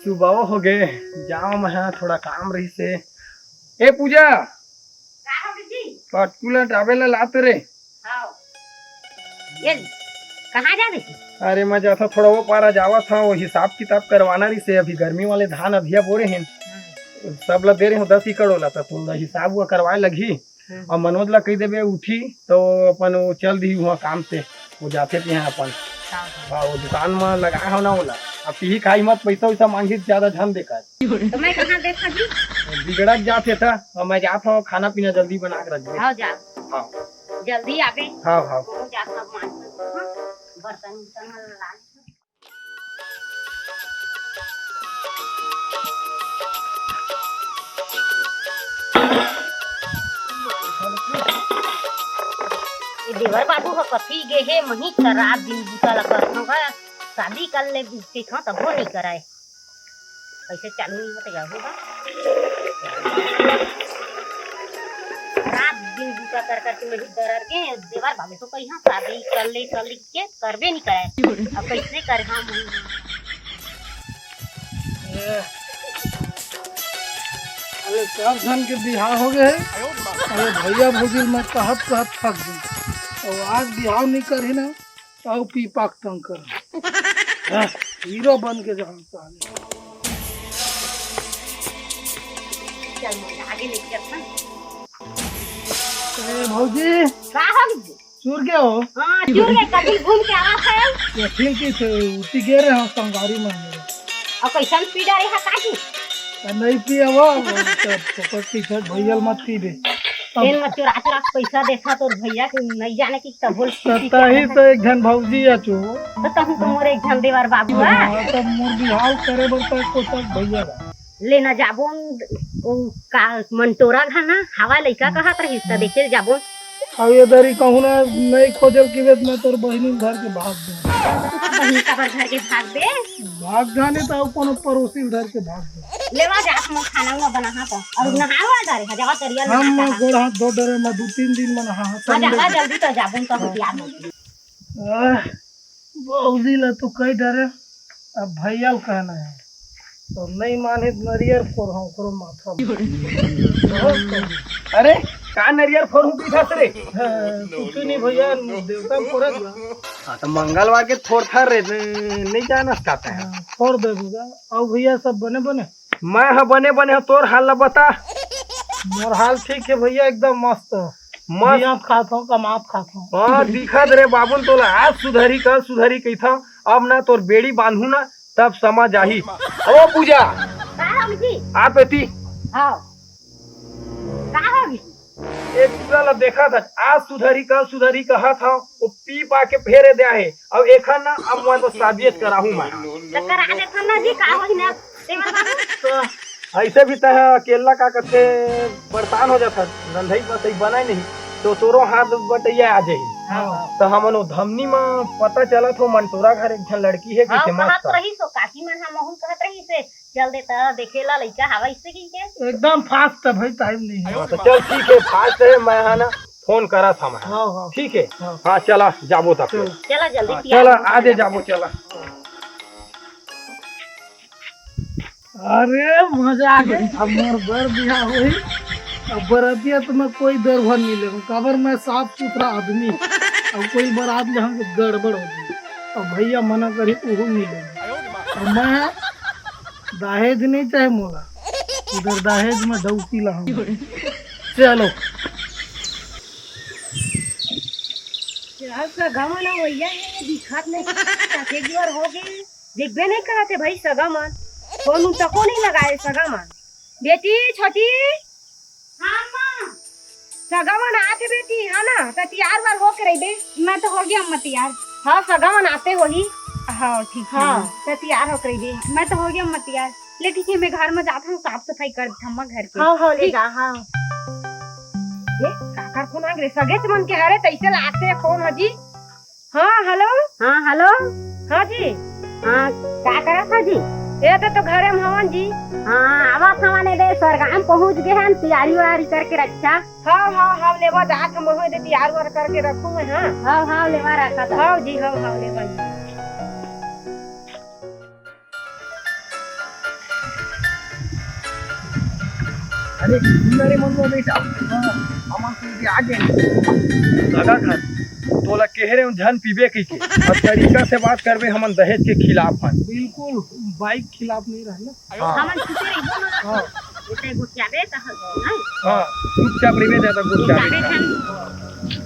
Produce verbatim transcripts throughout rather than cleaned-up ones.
सुबह हो गे, जाओ मैं, थोड़ा काम रहिसे। ए पूजा, का हो जी? पटकू ला डाबे ला लात रे। हाँ। ये कहाँ जाबे? अरे मैं जाथा थोड़ा वो पारा जावत हँव, वो हिसाब किताब करवाना रहिसे, अभी गर्मी वाले धान अधिया बोरे हे। हाँ। सब ला दे रहे हँव दस एकड़ वाला, त तुमला हिसाब हुआ करवाए लगही। हम्म। अउ मनोज ला कहि देबे उठी, त वो अपन वो चल दिही उहाँ काम से, वो जाथे तिहाँ अपन। हाँ, हाँ। हाँ, वो दुकान म लगाए हँव ना ओला। अब पीही खाही मत, पैसा वैसा मांगही त ज्यादा झन दे कर। त मैं कहाँ देथँव जी? बिगड़त जात हे त, अब मैं जात हँव, खाना पीना जल्दी बना के रख दे। हाँ, जा। हाँ। जल्दी आबे। हाँ, हाँ। कोनो जात हँव, मान लो, हाँ। बर्तन उर्तन ला। ए देवर बाबू ह कथी गे हे, मही खराब दिन बुता ला करथँव गा, शादी कर ले कहिथँव तभो नइ करय। कैसे चालू नहीं होते गा, होगा? रात दिन बुता कर कर के मैं ही डरर गे, देवर बाबू तो कही हाँ, शादी कर ले, कर ले के करबे नहीं करे। अब कैसे कर हाँ, मुँह अरे, चार झन के बिहाव हो गए हे। अरे, भैया भौजी मैं कहत कहत थक गए। अउ आज बिहाव नहीं करही ना, अउ पीपा के तंग कर। हाँ, हीरो बन के जान साले। चल, आगे लेके चल। ए, भौजी। का हो गई? चूर के हो? हाँ, चूर के कभी घूम के आवा है। ये फिर की थे, उठी गे रहे हैं संगारी में। अउ कैसन पी डारे हा काकी? नहीं पिया वो, तो पकड़ के इधर भैया मत पी दे। अब तेल में चोरा चोरा पैसा देखा तोर भैया के नहीं जाने की तब बोल। तही तो एक झन भौजी आ चो। तो तहु तो मोर एक झन देवर बाबू है। हाँ, तब मोर बिहाव करे बर तो कोटक भैया बा। लेना जाबो न, ओ का मंटोरा घना हवा लइका कहत रहिस त देखे ल जाबो। अब ये दरी कहूँ ना नहीं खोजल की बेत मैं तोर बहिनी घर के भाग दे। बहिनी का घर के भाग दे। भाग जाने तो अउ कोनो पड़ोसी घर के भाग दे। लेवा जा, हम खाना हुआ बना हाँ तो। और नहावा जा रे, जावा तरिया हम नहा। गोड़ हाथ धो डरे मैं दो तीन दिन में नहा हाँ, जावा जल्दी तो जाबो तो हम तैयार हो। आह, भौजी ला तो कई डरे, अब भैया ल कहना है। तो नहीं माने त नरियर फोरहूँ ओकरो माथा में। अरे, का नरियर फोरहूँ पीठा से रे? हाँ, कुछ नहीं भैया, देवता में फोड़त बा। हाँ, तो मंगलवार के फोड़था रे, नहीं जाना चाहता है। हाँ, फोड़ दे दूंगा। अउ भैया सब बने बने? मैं ह बने बने हँव, तोर हाल ला बता। मोर हाल ठीक है भैया, एकदम मस्त। मस्त। जियत खात हँव, कमात खात हँव। हाँ, दिखत रे बाबू तोला, आज सुधरी, कल सुधरी कहिथँव। अब ना तोर बेड़ी बांधहूँ ना, तब समझ आही। ओ पूजा। का हो जी? आ बेटी। हाँ। का हो जी? ए पूरा ला देखत हस, आज सुधरी, कल सुधरी कहत हँव, वो पी पा के फेरे दे हे। अब एखर ना, अब मैं तो शादी कराहूँ मैं। तो करा देथन ना जी, का होही ना, देवर बाबू? तो ऐसे भी तह अकेला का कथे परेशान हो जात हस, रंधई बसई बनाए नहीं, तो तोरो हाथ बटैया आ जाही। हाँ। तो हमन वो धमनी में पता चलत हो, मंटोरा घर एक झन लड़की है, हाँ, किसे मस्त कहत रही सो, काकी मन हा महूँ कहत रही से, चल देता देखे ला लइका हवा इससे की के। एकदम fast है भाई, time नहीं है। हाँ, तो चल ठीक है, fast है, मैं हा ना फोन करा था मैं। हाँ, हाँ। ठीक है। हाँ। हाँ, चला जाबो तब फिर। चल। चला जल्दी हाँ, तैयार चला हो, आजे चला। जाबो, चला। अरे मजा आ गई, अब मोर बर बिहा होही। अब बरतिया तो मैं कोई दर भर नहीं लेहूँ, काबर मैं साफ सुथरा आदमी। अब कोई बरात ले हम गड़बड़ हो गई, अब भैया मना करी, उहू नहीं लेहूँ। अब मैं दहेज नहीं चाहे मोला, उधर दहेज में डौकी ला हम। चलो। यार, सगा मन भैया ये दिखत नहीं, काफी जुआर हो गए, देखबे नहीं करते भाई सगा मन, फोन उन तको नहीं लगाए सगा मन। बेटी, छोटी। हाँ, माँ। सगा मन आथे बेटी, हाँ ना, त तैयार वार होके रहिबे। मैं तो हो गया अम्मा तैयार। हाँ, सगा मन आते होही। हाँ, ठीक है। हाँ, त तैयार होके रहिबे। मैं तो हो गया अम्मा तैयार। ले ठीक है, मैं घर में जात हूँ, साफ सफाई कर देत हूँ अम्मा घर के। हाँ, हाँ, ले ठीक। जा, हाँ। ए, काकर फोन आ गे? सगेच मन के हरे, तैसे लागथे फोन ह जी। हाँ, हेलो। हाँ, हेलो। हाँ जी। हाँ, का करत ह जी? ए तो, तो घरे में हवन जी। हाँ, आवत हवन, ए दे सरगाम पहुँच गए हन, तैयारी वारी करके रखा। हाँ, हाँ, हाँ, लेवा जात हम, वही दे तैयार वार करके रखूँ मैं, हाँ। हाँ, हाँ, लेवा रखा था। हाँ जी, हाँ, हाँ, लेवा जी। अरे मंदुआ बेटा, हाँ, हमन तो ये आगे सगा घर तोला कहे रहे झन पीबे कहिके। अब तरीका से बात करबे, हमन दहेज के खिलाफ हन। बिल्कुल बाइक खिलाफ नहीं रहना। हाँ। हमन छुपे रहिबो ना। हाँ। एकर गोठियाबे त हल, हाँ? हाँ, चुपचाप रहिबे, ज्यादा गोठियाबे गोठियाबे झन।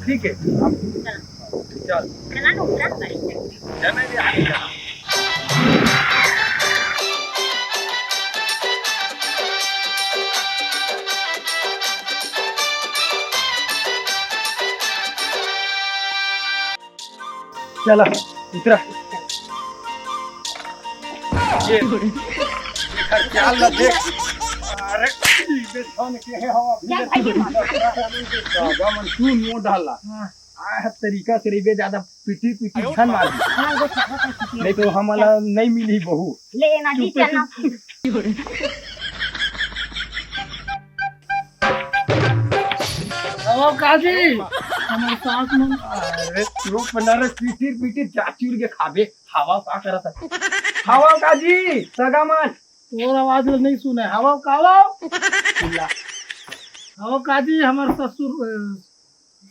ठीक है, अब चल। चल। चला ना, उतरा गाड़ी से। चल, नहीं, नहीं, आगे चल। चला, उतरा। ये, एकर चाल ला देख। अरे, ई बे छन के हे हवा। चल, भाई, ये मार। दादा मन तू मुंह डाला। हाँ। आ तरीका से रहिबे, ज्यादा पिटी पिटी झन मार। हाँ, वो चाहत है किसी नहीं तो हमला नहीं मिली बहू। ले ना जी, चुप चल ना। हवा काजी, हमर सास मन। अरे चुप ना रे, पिटिर पिटिर चाचुर के खाबे। हवा का करत है? हवा काजी, सगा मन। तोर आवाज ल नहीं सुने। हवा कावा? हवा काजी, हमर ससुर, अ,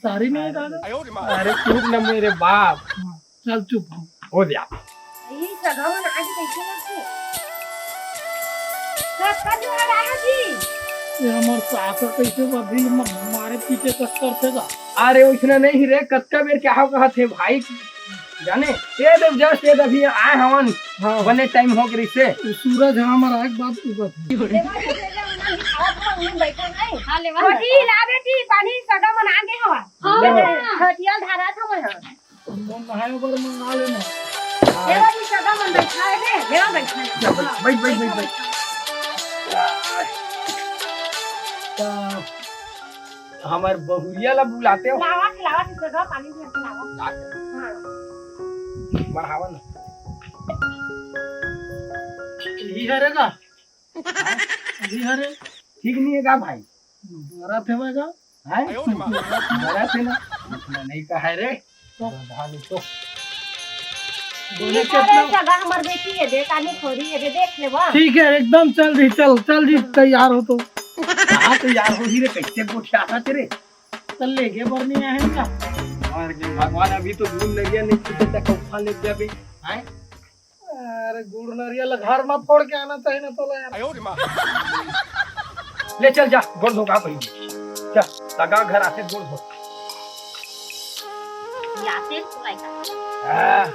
सारी नहीं है दादा। अरे चुप ना मेरे बाप। हाँ, चल चुप हो। हो जा। यही सगा मन आज कैसे लगते? कब का जोड़ा लाया जी? ये हमर सास कैसे अभी म-, मारे पीटे कस करथे गा? अरे उसने नहीं रे, कतका बेर क्या हो कहा थे भाई, जाने? ये देव जस्ट ये अभी आए हवन, हाँ। बने टाइम हो गई से। वो सूरज हमर आग बात उगत है। लेवा से ले जा, उन्हें खावा खावा, उन्हें बैठा नहीं। हाँ, लेवा। बेटी, ला बेटी, पानी सगा मन आगे हवा। हाँ। ले, खटिया धारा था मैं, हाँ। मन नहाए बर मंगा लेना। लेवा जी, सगा मन बैठा है रे, लेवा बैठा है। बैठ, बैठ, बैठ, बैठ, बैठ। त हमर बहुरिया ला बुलाते हो। लावा, लावा, तू सगा पानी भर के लावा। लाते। हाँ। बढ़ावा ना। यही हरे का? हाँ? यही हरे? ठीक नहीं है का भाई? बड़ा फेवा का? हैं? बड़ा थे ना? उतना नहीं कहा है रे। तो? गधा नहीं तो। बोले ये तो कितना रे सगा हमर बेटी है, देख आनी थोड़ी है, देख ले बा। ठीक है, एकदम चल रही, चल, चल रही, तैयार हो तो। कहाँ तैयार हो ही रे, कैसे गोठिया था तेरे? तो लेके बर नहीं आए हैं का? और के भगवान अभी तो भूल लग गया, नहीं तो तक उठा ले गया बे, हैं? अरे गुड़ नरिया ला घर में फोड़ के आना चाहिए ना तोला यार। ले चल जा, गोड़ धो का पहले। चल, सगा घर आते गोड़ धो। याते सुनाई का। आ,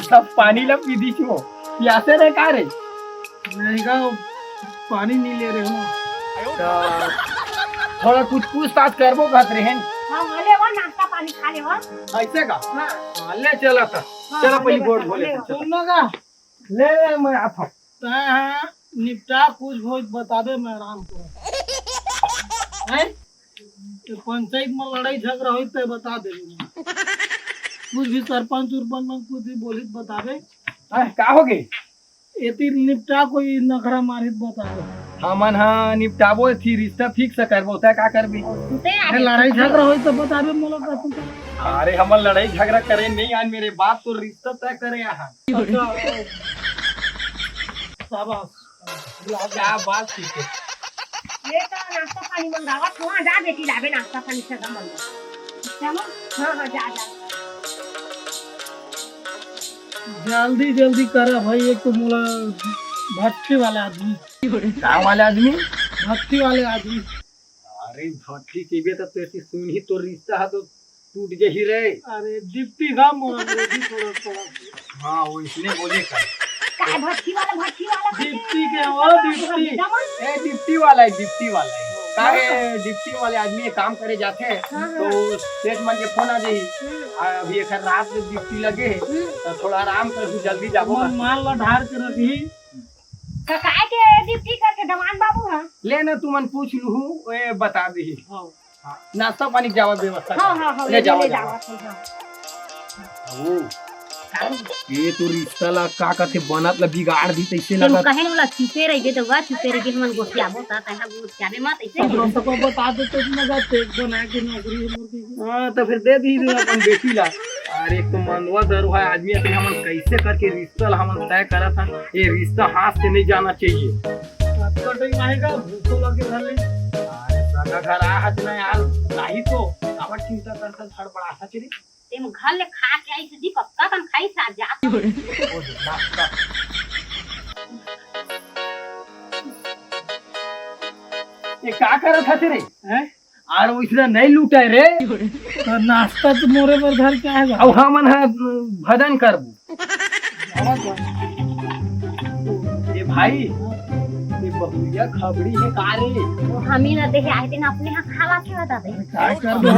सब पानी ला पी दी छो। प्यासे रहे का रे? नहीं गा, पानी नहीं ले रहे हो। तो थोड़ा कुछ पूछताछ करबो कहत रहे हैं। हाँ, हाँ, ले वा, नाश्ता पानी खा ले वा। ऐसे का? हाँ। हाँ, ले चला था। हाँ, चला हाँ, पहले ले गोड़ बता, धो ले ले। बता। सुन ना का? ले, ले, मैं आता हूँ। तैं हाँ निपटा कुछ होई बताबे, मैं आराम करो। हैं? तो पंचायत में लड़ाई झगड़ा होई तो बता दे। कुछ भी सरपंच उरपंच में कुछ भी बोली तो बताबे। हैं, का हो गई? एती निपटा कोई नखरा मारी तो बताबे। हमन हा निपटाबो थी, रिश्ता फिक्स करबो, तै का करबी? ए, लड़ाई झगड़ा होई तो बताबे मोला का तू। अरे हमन लड़ाई झगड़ा करे नहीं, आज मेरे बाप तो रिश्ता तय करे यहाँ। अच्छा, शाबाश। क्या बात सीखे। ये तो नाश्ता पानी मंगावत हो, जा बेटी लाबे नाश्ता पानी से मंगा। चलो, हाँ, हाँ, जा, जा। जल्दी, जल्दी करा भाई, एक तो मोला भट्ठी वाला आदमी। का वाला आदमी? भट्ठी वाले आदमी। अरे भट्ठी कहिबे त तेती सुनही, तोर रिश्ता ह तो टूट जही रे। अरे डिप्टी ना मोर अंग्रेजी थोड़ा, थोड़ा। हाँ, वो इसने बोले का। का भट्ठी वाला, भट्ठी वाला करके डिप्टी के, वो डिप्टी। ए, डिप्टी वाला है, डिप्टी वाला है। का है, डिप्टी वाले आदमी ये काम करे जाथे, हाँ, हाँ। तो सेठ मन के फोन आ जाही। हम्म। आ, अभी एक रात में डिप्टी लगे है, हम्म। तो थोड़ा आराम कर, जल्दी जाबो मन ना। माल ला ढार के रखी। का काय के डिप्टी करके दमान बाबू ह? ले ना, तुमन पूछ लूहू, ए बता देही। हाँ। हाँ, नाश्ता पानी के जावा व्यवस्था हाँ, कर। हाँ, हाँ, ले ले जावा, ले जावा। जावा, हाँ। ओ, ये तो रिश्ता ला का कथे बनत ला बिगाड़ दी तैसे तेन लगत। कहे न ओला चुपे रहिबे तो गा, चुपे रहिबे, हमन गोठियाबो ता, तैं हा गोठियाबे मत ऐसे। सब लोग सबको बता दे तो ना जाते, बना के नौकरी है मुर्गी की। हाँ, तो फिर दे दी अपन बेटी ला। अरे, एक तो मंदवा दरुहा आदमी है, हमन कैसे करके रिश्ता ला हमन तय करत हन, ये रिश्ता हाथ से नहीं जाना चाहिए। कटई माहेगा, भूखो लगे घर ले। अरे, सगा घर आ हच ना यार, नाही तो, काबर चिंता करथस, हड़बड़ाथस रे। तेम घर ले खा के आइस जी, कतका कन खाइस आ जात। ओ, नाश्ता। ये का करत हस रे? हैं? आर ओइसना नहीं लूटे रे। तो नाश्ता तो मोरे बर धर के आएगा। अब हमन ह भजन करबो। ए भाई, ये बहुरिया खबड़ी हे का रे? वो हमी न देखे आए दिन अपने यहाँ खावा के बता दे। का करबो?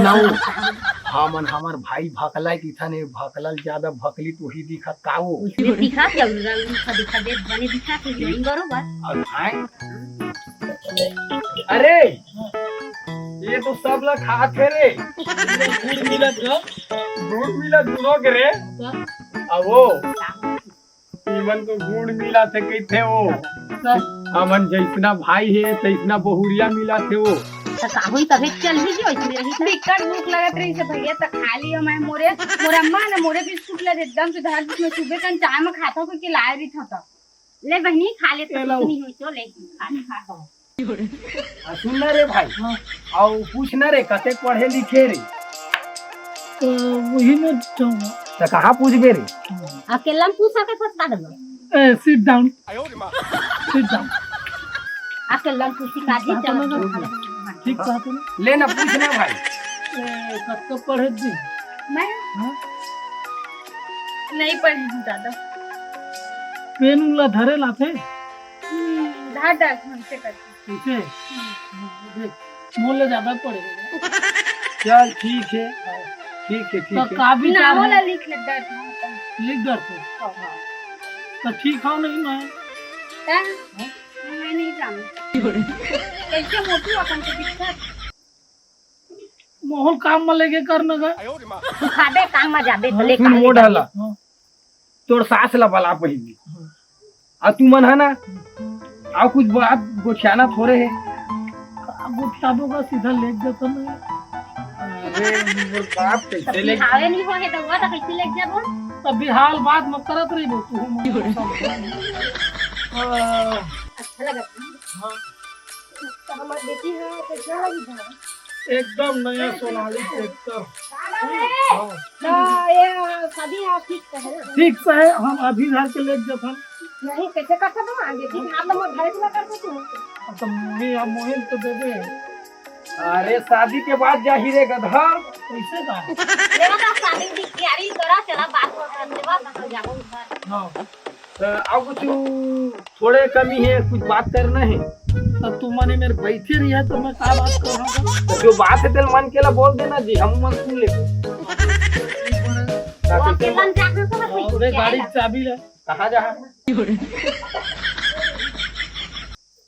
हमन हमर भाई भकला की थाने भकलल ज्यादा भकली तो ही दिखत का वो। उसमें दिखा जरूर दिखा दिखा दे बने दिखा के यही बरोबर। और भाई अरे, ये तो सब ला खात हे रे। गुड़ मिलत गा। गुड़ मिलत दुनो के रे। अब वो, इमन को गुड़ मिला थे कहिथे वो। हमन जैसना भाई हे, तैसना बहुरिया मिला थे वो। त काहू तबे चल ही जो इसमें रही था। बिकट भूख लगत रही से भैया, त खा लियो मैं मोरे, मोर अम्मा ने मोरे बिस्कुट ला दे एकदम से धर बीच में सुबह कन चाय में खाता हो कि लाए रही था। ले बहिनी, खा ले, तो ये लो। कुछ नहीं होई तो ले, खा ले, खा। आ, सुन ना रे भाई, हाँ। अउ पूछ ना रे, कतेक पढ़े लिखे रे? तो वही में जाऊंगा। तो कहाँ पूछबे रे? अकेला में पूछ सके, फंसा देबो। ए, sit down। Sit down। अकेला में पूछी का जी, बात चलो। समझ में ठीक बात है। ले ना, पूछ ना भाई। ए, कतका पढ़े जी? मैं? हाँ? नहीं पढ़ी हूँ ज्यादा। पेन उला धरे लाथे? हम्म, धार डाल हमसे करके। इसे? हम्म। हाँ, देख, मोर ले ज्यादा पढ़े। चल, ठीक है। ठीक है, ठीक तो है। का विचार नाम है? वाला लिख ले, डर ना होता। लिख डर को? हाँ, हाँ। तो ठीक हो नहीं मैं? हाँ? हाँ? मैं नहीं जानू। कैसे मोटू अपन को दिक्कत? मोहन काम में लेके कर न गए। तू खाबे काम में जाबे, तो ले सुन काम मोड़ जाबे। हला। हाँ। तोर सास ला बला पहिली। हाँ। आ तू मन है ना, आ कुछ बात गोठियाना थोड़े है। का गोठियाबो का सीधा लेके जाता ना। अरे, मोर बाप कैसे तो ले बिहावे नहीं होए तो हुआ तो कैसे लेके जाबो? तो बिहाल बात मत करत रही वो तू। हाँ। अच्छा लगा। हाँ। तो हमार बेटी है, कैसा लगी था? एकदम नया सोनाली ट्रैक्टर। हाँ। तो ये शादी आप ठीक से है ना? ठीक से है, हम अभी घर के लेके जथन। नहीं, कैसे कर सकते हैं? बेटी के हाथ में घर से कर सकते हैं। तो मोहे, अब मोहे तो दे दे। अरे, शादी के बाद जाही रे गधा। कैसे का? लेवा तो शादी की तैयारी करा, चला बात हो कर लेवा, तो जाओ घर। हाँ। तो अउ कुछ थोड़े कमी है, कुछ बात करना है। तो तू मने मेरे बैठे रही है, तो मैं का बात कर रहा हूँ? तो जो बात है, तेल मन के ला बोल देना जी, हम मन सुन ले। वो अकेला में जाके तो मत पूछो, अरे, क्या गाड़ी है? चाबी ले। कहाँ जा?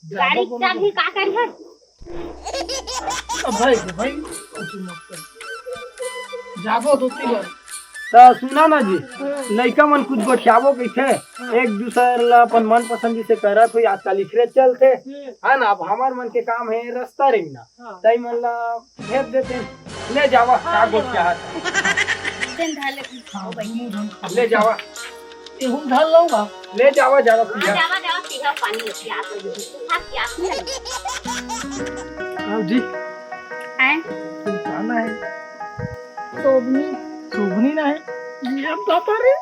गाड़ी के चाबी का करी है? अब भाई, भाई, कुछ मत कर। जाबो दो तीन बार। त सुना ना जी, हाँ। लइका मन कुछ गोठियाबो कहिथे, हाँ। एक दूसर ला अपन मनपसंद से करत होई, आजकल इखरे चलथे, हम्म। है ना? अब हमर मन के काम है रस्ता रेंगना, हाँ। तई मन ला भेज देते, ले जावा, हाँ, का ले गोठियात? तेन धर ले, हाँ, ओ भाई। दोनों झन खा ले जावा। एहू धर लूंगा। ले जावा, जावा, हाँ, पिया। जावा, जावा, पिया पानी, पियास लगी। हाँ, पियास नहीं लगी। आओ जी। हैं? तुम का ना है? शोभनी। शोभनी ना है? ये हम तो पर है।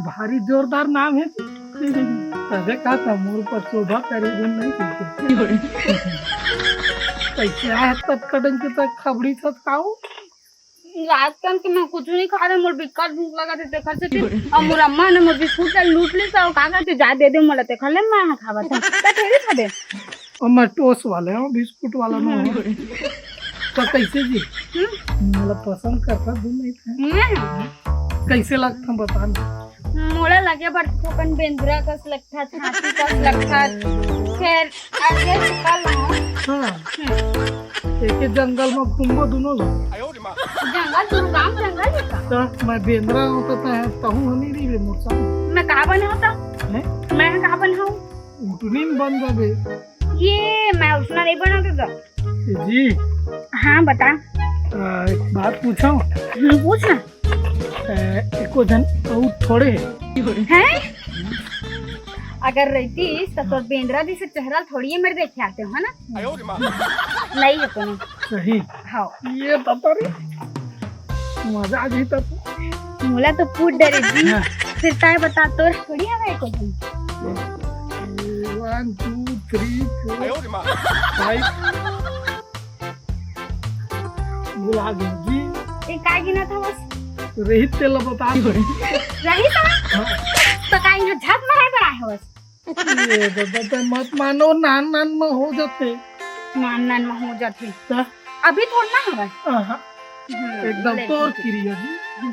भारी जोरदार नाम है। तबे का था, मोर पर शोभा करे गुण नहीं कीथे। कैसे आया तब कटन के तक खबड़ी सत खाओ? रात कन के मैं कुछ नहीं खा रहे, मोर बिकट भूख लगा थे, देखा से और मोर अम्मा ने मोर बिस्कुट ला लूट ली, तो का कहते, "जा दे दे मोला, ते खा ले, मैं यहाँ खावा था।" तो तेरे खा दे। और मैं टोस वाले हूँ, बिस्कुट वाला नहीं हूँ। तो कैसे जी? हम्म? मोला पसंद करता दू नहीं था। हम्म। कैसे लगता बता ना। मोला लगे बड़ थोकन बेंदरा कस लगता, हाथी कस लगता। खैर, आगे से कल ना। हाँ। हम्म। एक ही जंगल में घूमबो दोनों लोग। जंगल, तू गांव जंगल है का? तो मैं बेंदरा होता था, तहूँ हनी रही बे मोर सामने। मैं का बने होता? हैं? मैं का बने हूँ? उठनी में बन जाबे। ये मैं उठना नहीं बना देता। जी। हाँ, बता। आ, एक बात पूछो। हम्म, पूछ ना। ए, एको जन अउ थोड़े है। हैं? अगर रहितिस त तोर बेंदरा जइसे चेहरा ल थोड़ी मेर देखे आतेंव, है ना? नहीं है कोनो। सही। हाँ। ये बता रे, मजा आ जाही तब। मोला तो पूछ डरे जी। हाँ। फिर तैं बता, तोर थोड़ी हवय एको झन। One, two, three, four, five। भुला गेंव जी। ए, काय गिनत हवस? रहित तेला बता दो। रहित? हाँ। त का इहाँ झक मारे बर आए हवस? ये ददा, मत मानो, नान नान में हो जाथे। नान नान में हो जाथे। त? अभी थोड़ा ना हवय। आहा। हम्म, एकदम ले तोर ठीक हे। किरिया जी। हम्म,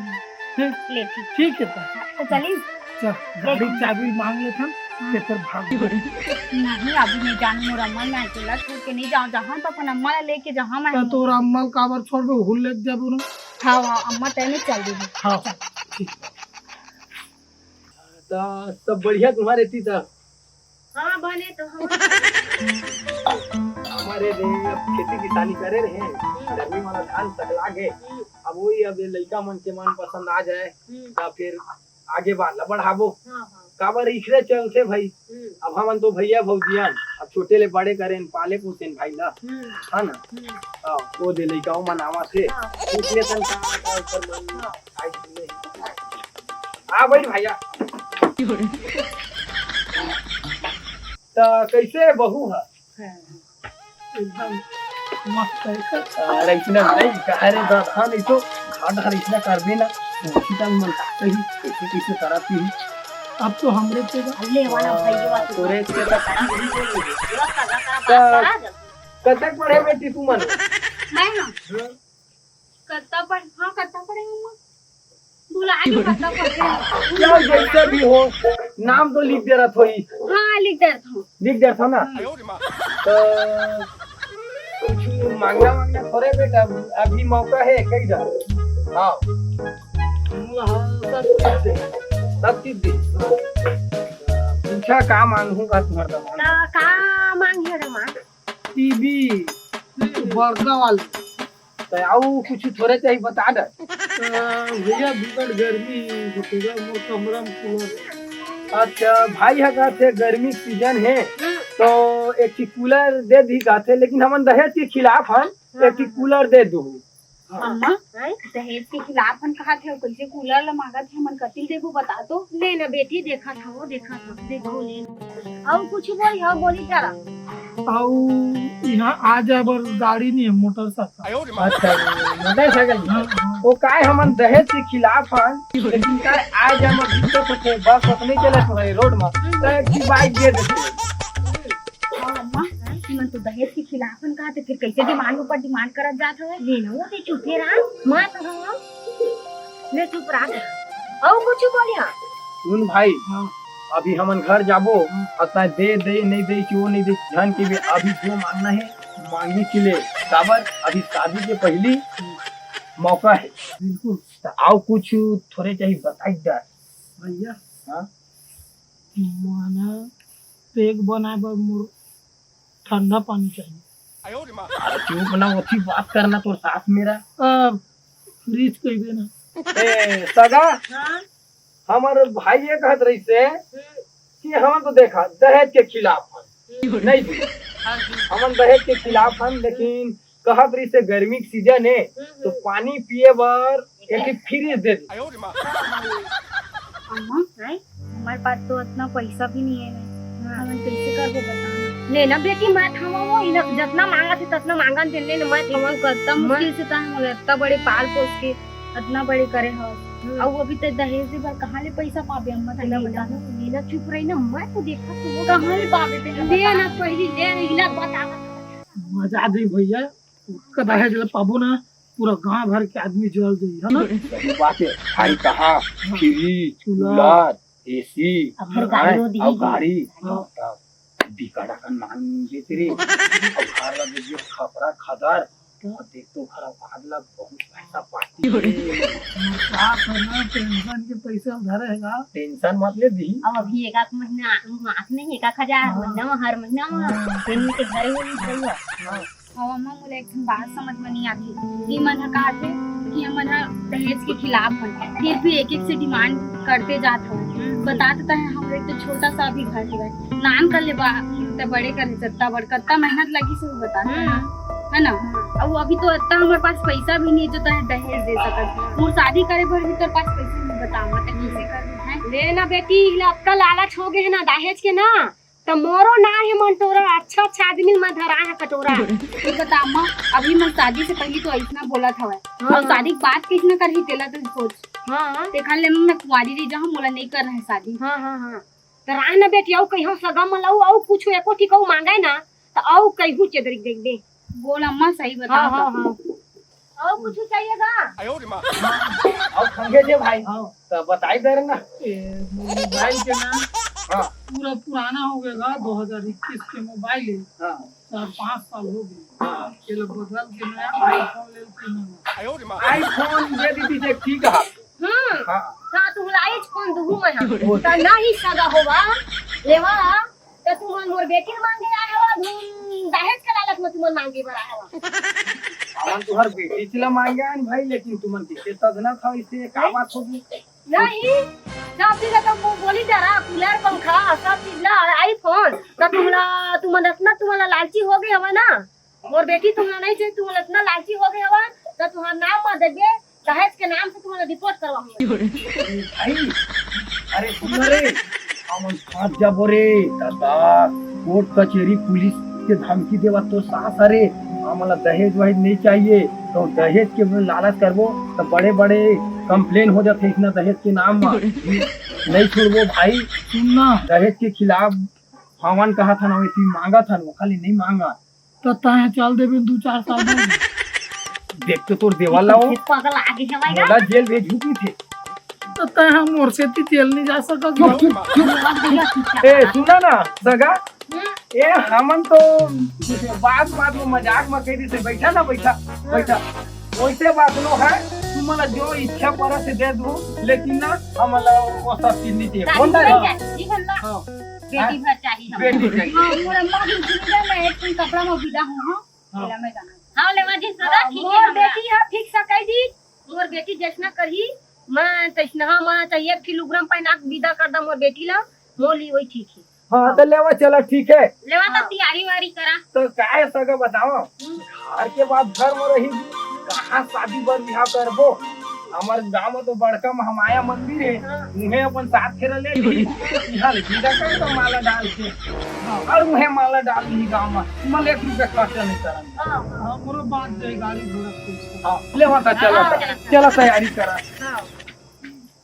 हैं? ले ठीक। ठीक हे त। हाँ, त चली। चल, गाड़ी के चाबी मांग लेथन, हाँ। तेकर भाग। नहीं, अभी नहीं जान, मोर अम्मा, मैं अकेला छोड़ के नहीं जाऊँ, जहाँ तो अपन अम्मा ला लेके जहाँ मैं त हूँ। तोर अम्मा ला काबर छोड़बे, हुल लेके जाबो ना। हाँ, हाँ, अम्मा तैने चल देबे। हाँ, ठीक। त सब बढ़िया तुम्हारे एती त? हाँ, बने तो हम। हमारे रे, अब खेती किसानी करे रहे, हम्म। गर्मी वाला धान सकला गे। हम्म। अब वही, अब ये लइका मन के मन पसंद आ जाए, हम्म। त फिर आगे बात ला बढ़ाबो। हाँ, हाँ। काबर इखरे चलथे भाई। हम्म। अब हमन तो भैया भौजियन, अब छोटे ले बड़े करेन, पाले पोसेन भाई ला। हम्म। है ना? हम्म। हाँ, वो दे लइका मन आवत हे। हाँ। पूछ लेथन का, का ओकर मन हाँ। आ भाई भैया। त कैसे बहू ह? एकदम मस्त है। अरे इतना नहीं, अरे दादा, नहीं तो घर घर इतना कर देना। उसी टाइम मन करता ही, कैसे कैसे कराती ही। अब तो हमरे पे ले वाला भाई, ये बात तो तोरे से तो करा। कतक पढ़े बेटी तुमन? मैं ना? हाँ। कत्ता पढ़-, हाँ, कत्ता पढ़े मम्मा? भुला गई कत्ता पढ़े। चल, जैसे भी हो, नाम तो लिख दे रहा थोड़ी। हाँ, लिख दे रहा था। लिख दे रहा था ना? हाँ। तो कुछ मांगना वांगना थोड़े बेटा, अभी मौका है, कही जा। हाँ। हाँ, सब चीज दे। सब चीज दे। पूछा का मांगूंगा तुम्हारा? का, का मांगे रे माँ? टीवी, बड़का वाला। त अउ कुछ थोरे चाही बता दे। अ, भैया, बिकट गर्मी होथे गा, मोर कमरा में कूलर। अच्छा, भाई ह कहथे गर्मी के सीजन हे, हम्म। तो एक ठी कूलर दे दी कहथे, लेकिन हमन दहेज के खिलाफ हन, हाँ, एक ठी हाँ, हाँ। कूलर दे दू। अम्मा, हैं? दहेज के खिलाफ हन कहत हे, कैसे कूलर ला मांगत हे, हमन कतिल देबो बता तो। ले ना बेटी, देखत हव, देखत हव, देखो ले। अउ कुछ बोली, हाँ, बोली जरा। अउ इहाँ आ जाए बर गाड़ी नहीं है, मोटरसाइकिल। अच्छा, मोटरसाइकिल। हाँ, हाँ। वो काय हमन दहेज के खिलाफ हन, लेकिन काय आ जाए बर दिक्कत होथे, बस वस नहीं चलत हे रोड में, तो एक ठो बाइक दे देते। हाँ, अम्मा, तुमन तो दहेज के खिलाफ हन कहा, तो फिर कैसे डिमांड ऊपर डिमांड करत जात हवे? ले ना, वो तो चुपे रहा, मैं तो हूँ। ले चुप रहा। अउ कुछ बोलिया? सुन भाई, हाँ। अभी हमन घर जाबो, हाँ। अउ तैं दे, दे, नहीं दे, कि वो नहीं दे, ध्यान के भी अभी जो मांगना है, मांगी के ले। काबर? अभी शादी के पहली मौका है। बिल्कुल। त अउ कुछ थोरे चाही बताई दे। भैया। हाँ? माना पेग बनाए बर मोर ठंडा पानी चाहिए। अरे चुप ना, ओथी बात करना तोर सास मेरा। अब फ्रिज कहिबे ना। ए, सगा, हाँ? हमर भाई ये कहत रहिस हे हम्म। कि हमन तो देखा दहेज के खिलाफ हन। हम्म। नहीं जी। हाँ जी। हमन दहेज के खिलाफ हन, लेकिन कहत रहिस हे गर्मी के सीजन हे, हम्म, तो हम्म। पानी पिए बर एक ठे फ्रिज दे दे। अम्मा, हैं? हमारे पास तो इतना पैसा भी नहीं है। हाँ। हमन कैसे करबो बता? ले ना बेटी, मैं थमा वो, इन्हें जितना मांगा थे, ततना मांगा थे, ले ना, मैं थमा। कतना मुश्किल से तहां मोला इतना बड़े पाल पोस के, इतना बड़े करे हव। हम्म। अउ अभी ते दहेज दे बर कहाँ ले पैसा पाबे अम्मा, तैं ले बता। ना, ले ना, चुप रही ना, मैं तो देखा तो वो कहाँ ले पाबे ते, ले बता। ना, पहली ले ना, इला बता। मजा आ गई भैया, का दहेज ला पाबो ना, पूरा गांव भर के आदमी जल जाई, है ना? सही बात है भाई, कहाँ फ्रिज, कूलर, एसी, अब फिर गाड़ी हैं? वो दिही। अउ गाड़ी, हाँ। तब बिकट अकन मांग लेते रे। अउ घर ला देखिए, खपरा खदर। अउ देख तो घर अउ घर ला बहुत पैसा पाती है। का करना, पेंशन के पैसा उधार रहेगा। टेंशन मत ले दी। अब अभी एक आध महीना, माफ नहीं, एक आध हजार हाँ। महीना में, हर महीना में, हाँ। पेंशन के धरे हुए ही रहुआ। हाँ। अउ अम्मा, मोला एक ठन बात समझ में नहीं आती। ई मन ह काथे, कि हमन ह दहेज के खिलाफ हन, फिर भी एक एक से डिमांड करते जात हवन। बता तो तहे, हमरे तो छोटा सा भी घर हवय, नान कर ले बा, त बड़े कर ले, जत्ता बड़ कत्ता मेहनत लगी से बता तो, है ना? अब अभी तो इतना हमारे पास पैसा भी नहीं जो तहे दहेज दे सकत। मोर शादी करे भर भी तोर पास पैसा नहीं, बतावा त कैसे कर है? ले ना बेटी, ले अतका लालच हो गए है ना दहेज के ना, त मोरो ना हे मन टोरा, अच्छा अच्छा आदमी मन धरा है कटोरा। तू बता माँ, अभी मैं शादी से पहले तो ऐसना बोलत हवय, हाँ। अब शादी के बाद कैसना करही तेला तो सोच। हाँ। तेखर ले मैं कुंवारी रही जाऊँ, मोला नहीं कर रहे शादी। हाँ हाँ हाँ। त राह ना बेटी, अउ कहीं सगा मन ला अउ कुछ एको ठीक अउ मांगे ना, त अउ कहीं चेदरिक देख दे। बोल अम्मा, सही बता। हाँ हाँ हाँ। अउ कुछ चाहिए का? अउ खंगे जे भाई, हाँ। त बताई दे ना। ए, मोबाइल के ना, हाँ। पूरा पुराना हो गया, दो हज़ार इक्कीस के मोबाइल है। हाँ। चार पाँच साल हो गए। हाँ। ये लोग बदल के नया iPhone ले लेते हैं। iPhone दे दीदी जे ठीक है। हम्म। हाँ। हाँ, तुमला iPhone दुहू मैं हाँ। ओ। त नहीं सगा होवा, लेवा, त तुमन मोर बेटी मांगे आए हवा, धुन दहेज के लालच में तुमन मांगे बर आए हवा। हमन तुहर बेटी चला मांगे आन भाई, लेकिन तुमन किसे तदना था, इसे का बात होगी? नहीं, सब चीज तो वो बोली डरा, कूलर, पंखा, सब चीज ला, iPhone, त तुमला, तुमन इतना तुमला लालची हो गए हवा ना। मोर बेटी तुमला नहीं चाहिए, तुमन इतना लालची हो गए हवा, त तुहार नाम मत देबे, दहेज के नाम से तुमन रिपोर्ट करवाऊंगा। भाई, अरे सुन रे, हमन फंस जाबो रे दादा। कोर्ट कचेरी पुलिस के धमकी देवत तो सास, अरे हमला दहेज वहेज नहीं चाहिए, तो दहेज के लालच करबो तो बड़े बड़े कंप्लेन हो जाते इतना दहेज के नाम में। नहीं छोड़बो भाई। सुन ना, दहेज के खिलाफ हवन कहा था ना, वैसे मांगा था ना, खाली नहीं मांगा। त तैं चल देबे दू चार साल बाद। देख तो तोर देवाल ला हो। पागल आगे है भाई। मोला जेल भेजहू कहिथे। त तैं ह मोर सेती जेल नहीं जा सकत। चुप, चुप, चुप। ए, सुना ना, सगा। हम्म। ए, हमन तो बात, बात में मजाक में कह देते, बैठा ना, बैठा, बैठा। वैसे बात नो है, तुमला जो इच्छा परत हे दे दू, लेकिन ना, हमला वो सब चीज नहीं चाहिए। दादी बोल ना रे। नहीं चाहिए, जी, हम ना। हाँ। बेटी भर चाहिए हमला। बेटी चाहिए। हाँ, मोर अम्मा भी सुन जा, मैं एक ठन कपड़ा में विदा हूँ, हाँ। हाँ। हाँ, लेवा जी, सगा ठीक है मोर हमरा। बेटी है, फिक्स कह दी, मोर बेटी जैसना करही, मैं तैसना, हाँ, मैं चाहिए एक किलोग्राम पहना के विदा कर दा मोर बेटी ला, मोर लिए वही ठीक है। हाँ, तो लेवा चला, ठीक है। लेवा तो हाँ। तैयारी वारी करा। तो काहे सगा बताओ, हम्म। घर के बात घर में रही, कहाँ शादी बर बिहाव करबो? हमर गांव में तो बड़का महामाया मंदिर है, हाँ। उहें अपन सात फेरा ले ली। यहाँ ले सीधा कर तो माला डाल के। हाँ। और उहें माला डाल दी गांव में। मैं एक रुपया खर्चा नहीं करन। हाँ। हमरो बात जाए गाड़ी घोड़ा कुछ। हाँ, ले वहाँ चला, हाँ, चला। चला तैयारी करा। हाँ।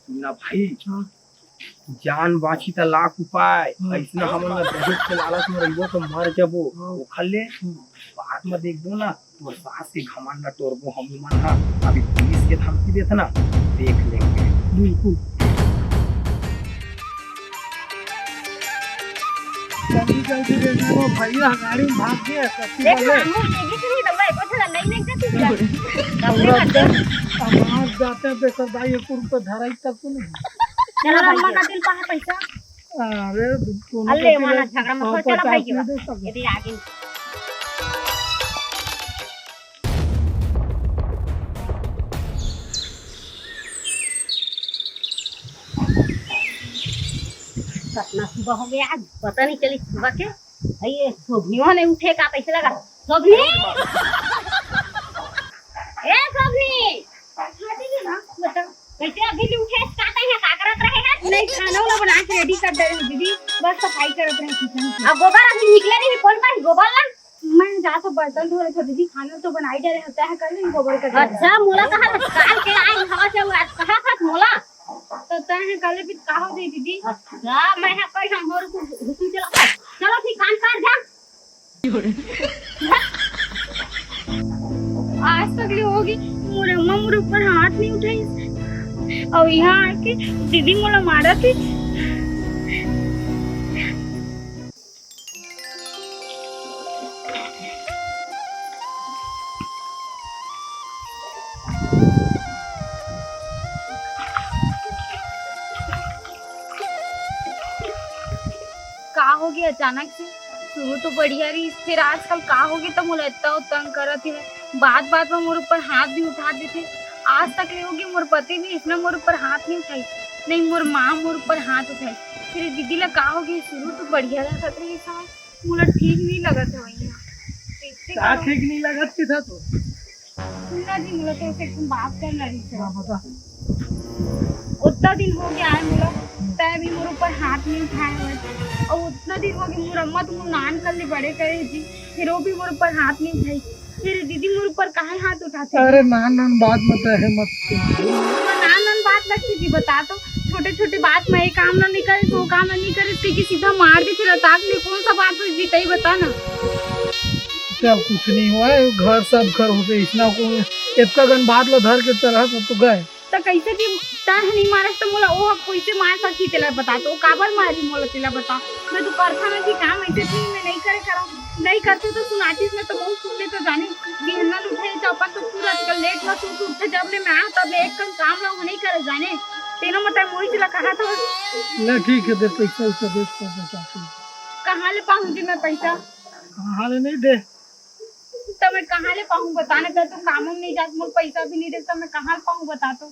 सुना भाई, हाँ। जान बाँची त लाख उपाय। हाँ। अइसना हमन ला दहेज के लालच में रहिबो त मर जबो। हाँ। ओखर ले हाँ। बाद में देखबो ना, तोर सास के घमंड ला टोरबो हमू मन हा। अभी पुलिस के धमकी देत ना, देख लेंगे। बिल्कुल। जल्दी जल्दी रे, वो भैया गाड़ी में भाग गया, सच्ची देख बात ना, है। हमू ये भी नहीं दम्बा, एको ठेला नहीं लेके तू जा। पूरा एकदम आवाज जाते हैं, देखो भाई, ये कुल पे धराई तक तो नहीं। चला मोर भाई अम्मा के। का दिल पा है पैसा। अरे, दोनों अल्ले, के माना झगड़ा मत हाँ, कर, चला पचास भाई के में बाद। दे सको। यदि आगे। कितना सुबह हो गया आज, पता नहीं चली सुबह के। भाई, ये शोभनिया नहीं उठे का, कैसे लगा? शोभनी! ए, शोभनी! हाँ, दीदी, हाँ, बताओ। कैसे अभी नहीं उठे? का तैं है, का करत रहे है? नहीं, खाना वाला बना के रेडी कर दे रहे हूँ, दीदी। बस सफाई करत रहे किचन की। अब गोबर अभी निकले नहीं, कौन पास गोबर ला? मैं जा तो बर्तन धो रहे थे, दीदी, खाना तो बनाई दे रहे होता है, कर लेंगे गोबर का। अच्छा, मोला कहा था, काल के आई हवा से, आज कहा था मोला। तो तैं है, काले पित का हो गई, दीदी? अच्छा, मैं है, कोई हम और को हुकुम चला। चलो, ठीक, काम कर जा। आज तक ले होगी, मोर अम्मा मोर ऊपर हाथ नहीं उठाई। और यहाँ आके दीदी मोला मारा थी। का हो गया अचानक से? शुरू तो बढ़िया रही, फिर आजकल का हो गया, त मोला इतना तंग करत हे। बात बात में मोर ऊपर हाथ भी उठा देथे। आज तक ले होगे मोर पति भी इसने मोर ऊपर हाथ नहीं उठाई, नहीं मोर माँ मोर ऊपर हाथ उठाई। फिर दीदी ला का होगे, शुरू तो बढ़िया लगत रही सास, मोला ठीक नहीं लगत है वही। का ठीक नहीं लगत कि था तो? सुनना जी, मोला तो ऐसे एकदम बात करना रही। हाँ, बता। उतना दिन हो गया है मोला, तय भी मोर ऊपर हाथ नहीं उठाए हुए। और उतना दिन हो गया, मोर अम्मा तो मोर नान कर ले बड़े करे जी, फिर वो भी मोर ऊपर हाथ नहीं उठाई। फिर दीदी मोर ऊपर काहे हाथ उठाते? अरे नान नान बात मत है, मत। नान नान बात लगती जी, बता तो। छोटे छोटे बात में ये काम ना नहीं करे, वो काम ना नहीं करे, तेकी सीधा मार दे, फिर अताक ले कौन सा बात हुई जी, तई बता ना। क्या कुछ नहीं हुआ है, घर सब घर होते इतना को इतना गन बात ला धर के चला सब तो गए। त कैसे जी तह नहीं मारे त मोला ओ कैसे मार सकती तेला बता तो, काबर मारी मोला तेला बता। मैं तो करथा ना जी काम ऐसे थी, मैं नहीं करे करा, नहीं करती तो सुनातीस, मैं तो बहुत सुन ले तो जानी। बिहन्ना उठे तो अपन तो पूरा आजकल लेट ना सूत उठे, जब ले मैं आ तब ले एक कन काम ला नहीं करे जाने। तेनो मत मोहित ला कहा था। ले ठीक है, दे पैसा वैसा दे, पैसा चाहती है। कहाँ ले पाऊँ जी मैं पैसा? कहाँ ले नहीं दे? तो मैं कहाँ ले पाऊँ बताना, कर तो काम में नहीं जात, मोर पैसा भी नहीं दे तो मैं कहाँ ले पाऊँ बता तो।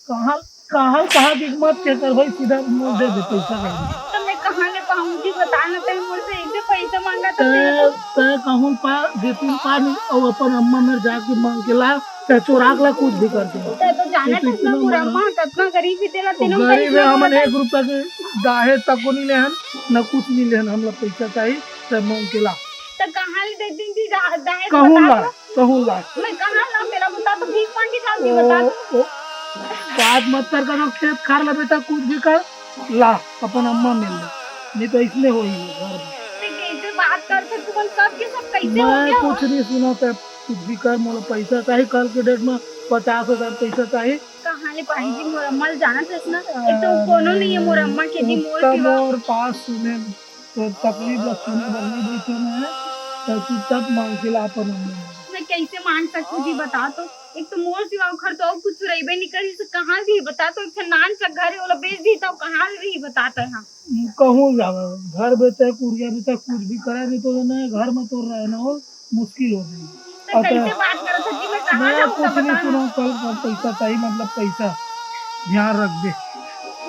कहाँ कहाँ कहाँ की मत के कर भाई, सीधा मुंह दे दे पैसा कर दे। तो मैं कहाँ ले पाऊँ जी बताना, तेरे मोर से एक पैसा मांगा तो तय तेरे को तय कहूँ पा दे तीन पा नहीं, और अपन अम्मा मेरे जाके मांग के ला, चाहे चोराक ला कुछ भी करके। तय तो जाने ये तो तो इतना इतना बुरा बड़ा माँ, कितना गरीब ही तेला तो तीनों गरीब पैसा है, हमन मांगा। एक रुपया के दाहे तक को नहीं लेहन, न कुछ नहीं लेहन, हमला पैसा चाहिए, तय मांग के ला। तो कहाँ ले दे दिन जी दा-, दाहे तो कहूँ बता ला, दो। कहूँ ला। मैं कहाँ ला, मेरा बता तो, भीख मांगे जाऊंगी, बता दो। ओ, बात मत कर, करो खेत खार ला बेटा, कुछ भी कर ला, अपन अम्मा मिल ले, नहीं तो इसने हो ही नहीं घर में। मैं कैसे बात कर सकती हूँ, सब के सब कैसे हो मैं गया? कुछ नहीं सुना था, कुछ भी कर, मोला पैसा चाहिए, कल के डेट में पचास हजार पैसा चाहिए। कहाँ ले पाही जी, मोर अम्मा ले जाना था ना, एक तो कोनो नहीं है मोर अम्मा के जी, मोर मुक्का सिवा। मोर पास सुने तो तकलीफ ला सुने बर नहीं बैठे मैं, तो चुपचाप मांग के ला अपन अम्मा। मैं कैसे मांग सकती जी, बता तो। एक तो मोर सिवा ओखर तो और कुछ रहिबे नहीं करी, से कहाँ से बता तो, एक ठन नान सा घर है, ओला बेच दी तो कहाँ से रही बता तो यहाँ। कहूँ जावे, घर बेचे, कुड़िया बेचे, कुछ भी करे, नहीं तो ना घर में तो रहना हो, मुश्किल हो जाएगी। तो अतः कैसे बात करत हो जी, मैं कहाँ मैं जाऊँ कुछ तो नहीं बता। सुना, कल का पैसा चाहिए, मतलब पैसा ध्यान रख दे।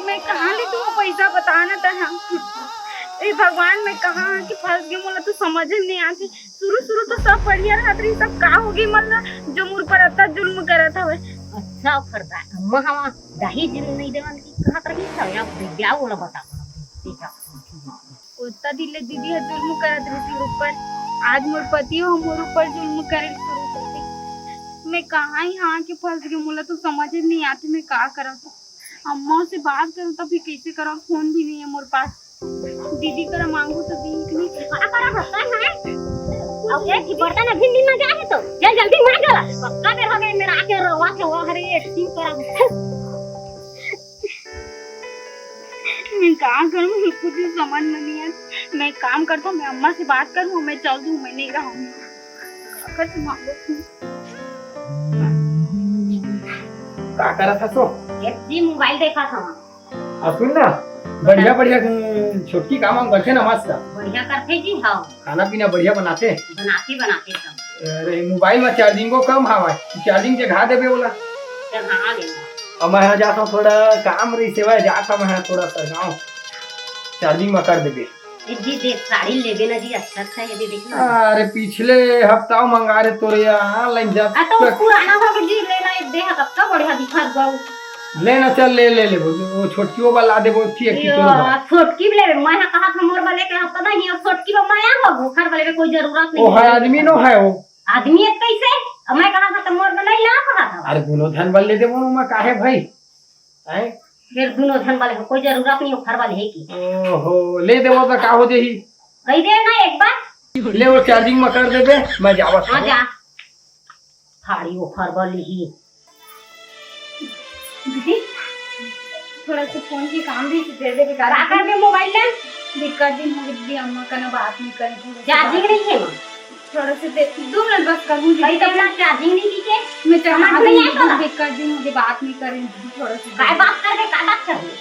मैं कहाँ ले दूँ पैसा, बता ना तैं। हे भगवान, मैं कहाँ कि फंस गई, मोला तो समझ में नहीं आती। शुरू शुरू तो सब बढ़िया रहत रही, सब का हो गई मन ला, जो मोर पर अतना जुल्म करत हवे। अच्छा, ओखर दा-, अम्मा हवा दहेज नहीं देवन की कहत रही, सब या ब्याह वाला बता, बता, बता। ओतना दिन ले दीदी ह जुल्म करत रहिस मोर ऊपर, आज मोर पति ह मोर ऊपर जुल्म करे शुरू कर दे। मैं कहाँ ही हाँ के फंस गई, मोला तो समझ ही नहीं आती मैं का करत हूँ। अम्मा से बात करूँ तो फिर कैसे करूँ, फोन भी नहीं है मोर पास। दीदी करा मांगू तो दी कि नहीं। का करा हत्ता है? अब एक ही बर्तन अभी नहीं मांगा है तो चल जल्दी मांग ला। पक्का देर हो गई मेरा आके रोवा के वो हरे ये सीन करा। मैं का करूँ, मुझे कुछ समझ में नहीं है। मैं एक काम करता हूँ, मैं अम्मा से बात करूँ, मैं चल दूँ, मैं नहीं रहूँगी। अगर तुम का करत हस ओ? एक जी मोबाइल देखा था। आ सुन ना, बढ़िया बढ़िया, उम, छोटकी काम वाम करथे ना मस्त। बढ़िया करथे जी, हाँ। खाना पीना बढ़िया बनाथे। बनाथे, बनाथे सब। अरे मोबाइल में चार्जिंगो कम हवय, चार्जिंग जगा देबे ओला। चढ़ा देना। अब मैं यहाँ जात हूँ, थोड़ा काम रही सेवा, जात हूँ मैं यहाँ थोड़ा सरगांव, चार्जिंग में कर देबे। ए जी देख, साड़ी लेबे ना जी, अच्छा अच्छा है, ये देख ना। अरे पिछले हफ्ता मंगा रहे तोरे यहाँ ऑनलाइन जब आ तो तक पुराना हो गया जी, लेना एक दे, कब का बढ़िया दिखत गौ। ले ना, चल ले, ले ले, वो, वो छोटकी वो वाला दे, वो थी एक यो, तोरे भाव। छोटकी भी लेबे, मैं यहाँ कहा था मोर वाले के हफ्ता नहीं, और छोटकी वो माया हो, घर वाले के कोई जरूरत नहीं ओ है। आदमी नो है वो। आदमी है कैसे? अब मैं कहा था तो मोर वाला नहीं ला कहा था। अरे दोनों धन वाले दे, वो मैं काहे भाई? हैं? फिर दोनों धन वाले हो, कोई जरूरत नहीं हो घर वाले है की। ओहो, ले देवो तो का हो जाही? कही दे ना एक बार। ले वो चार्जिंग में कर देबे, मैं जावत हाँ हूँ। जा। थारी वो घर वाली ही। दीदी, थोड़ा सा फोन की काम भी दे दे बेकार। का कर में मोबाइल ले? बेकार दिन हो गई, अम्मा का ना बात नहीं करी थी। चार्जिंग नहीं है ना? थोड़ा से दे, दो मिनट बस करूँ जी। भाई, तो अपना चार्जिंग नहीं की के? मैं चढ़ा समझ में दूँ, नहीं आता। बेकार जी, मुझे बात नहीं करें जी, थोड़ा से काय दे। बात कर रहे, काय बात कर रहे?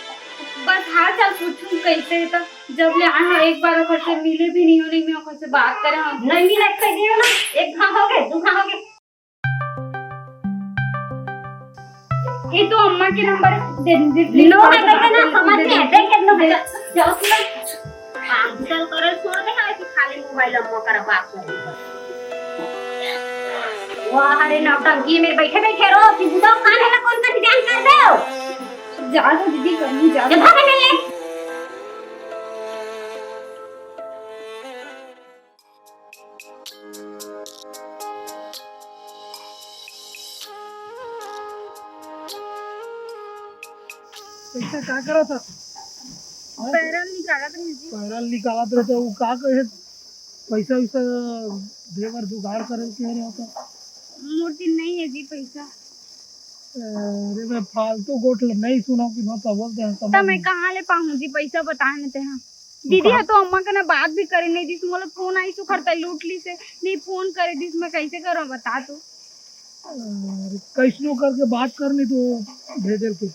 बस हाल चाल पूछूँ कैसे है, तो जब ले आए हो एक बार ओकर से मिले भी नहीं हो, नहीं मैं ओकर से बात करे हूँ। नहीं मिले, कह दियो ना, एक घा हो गए, दो घा हो गए। ये तो अम्मा के नंबर दे दे, please। नो है, कइसे ना समझ में आथे, देख, देख, नो है। जाओ, सुनो। काम कुशल करे छोड़ दे, है कि खाली मोबाइल अम्मा करा बात करे। वाह रे नौटंकी, मेर बइठे बइठे रो, कि बुता काम है ना, कौन का ध्यान कर दे। जा दो दीदी, करनी जा। जा भाग ले। पैसा का करत हस? पैरल निकालत रहे जी। पैरल निकालत रहे त उ का कहे, पैसा वैसा दे बर जुगाड़ करे के रहे त? मोर तीर नहीं है जी पैसा। अरे मैं फालतू गोठ ल नहीं सुनाओ कि मैं तो बोलते हैं, त मैं कहाँ ले पाहूँ जी पैसा, बता न तेहा। दीदी ह तो अम्मा कना बात भी करे नहीं दिस, मोला फोन आइस ओखर त लूट लिस हे, नहीं फोन करे दिस, मैं कइसे करंव बता तो। अरे, कइसनो करके बात करनी तो भेजल के।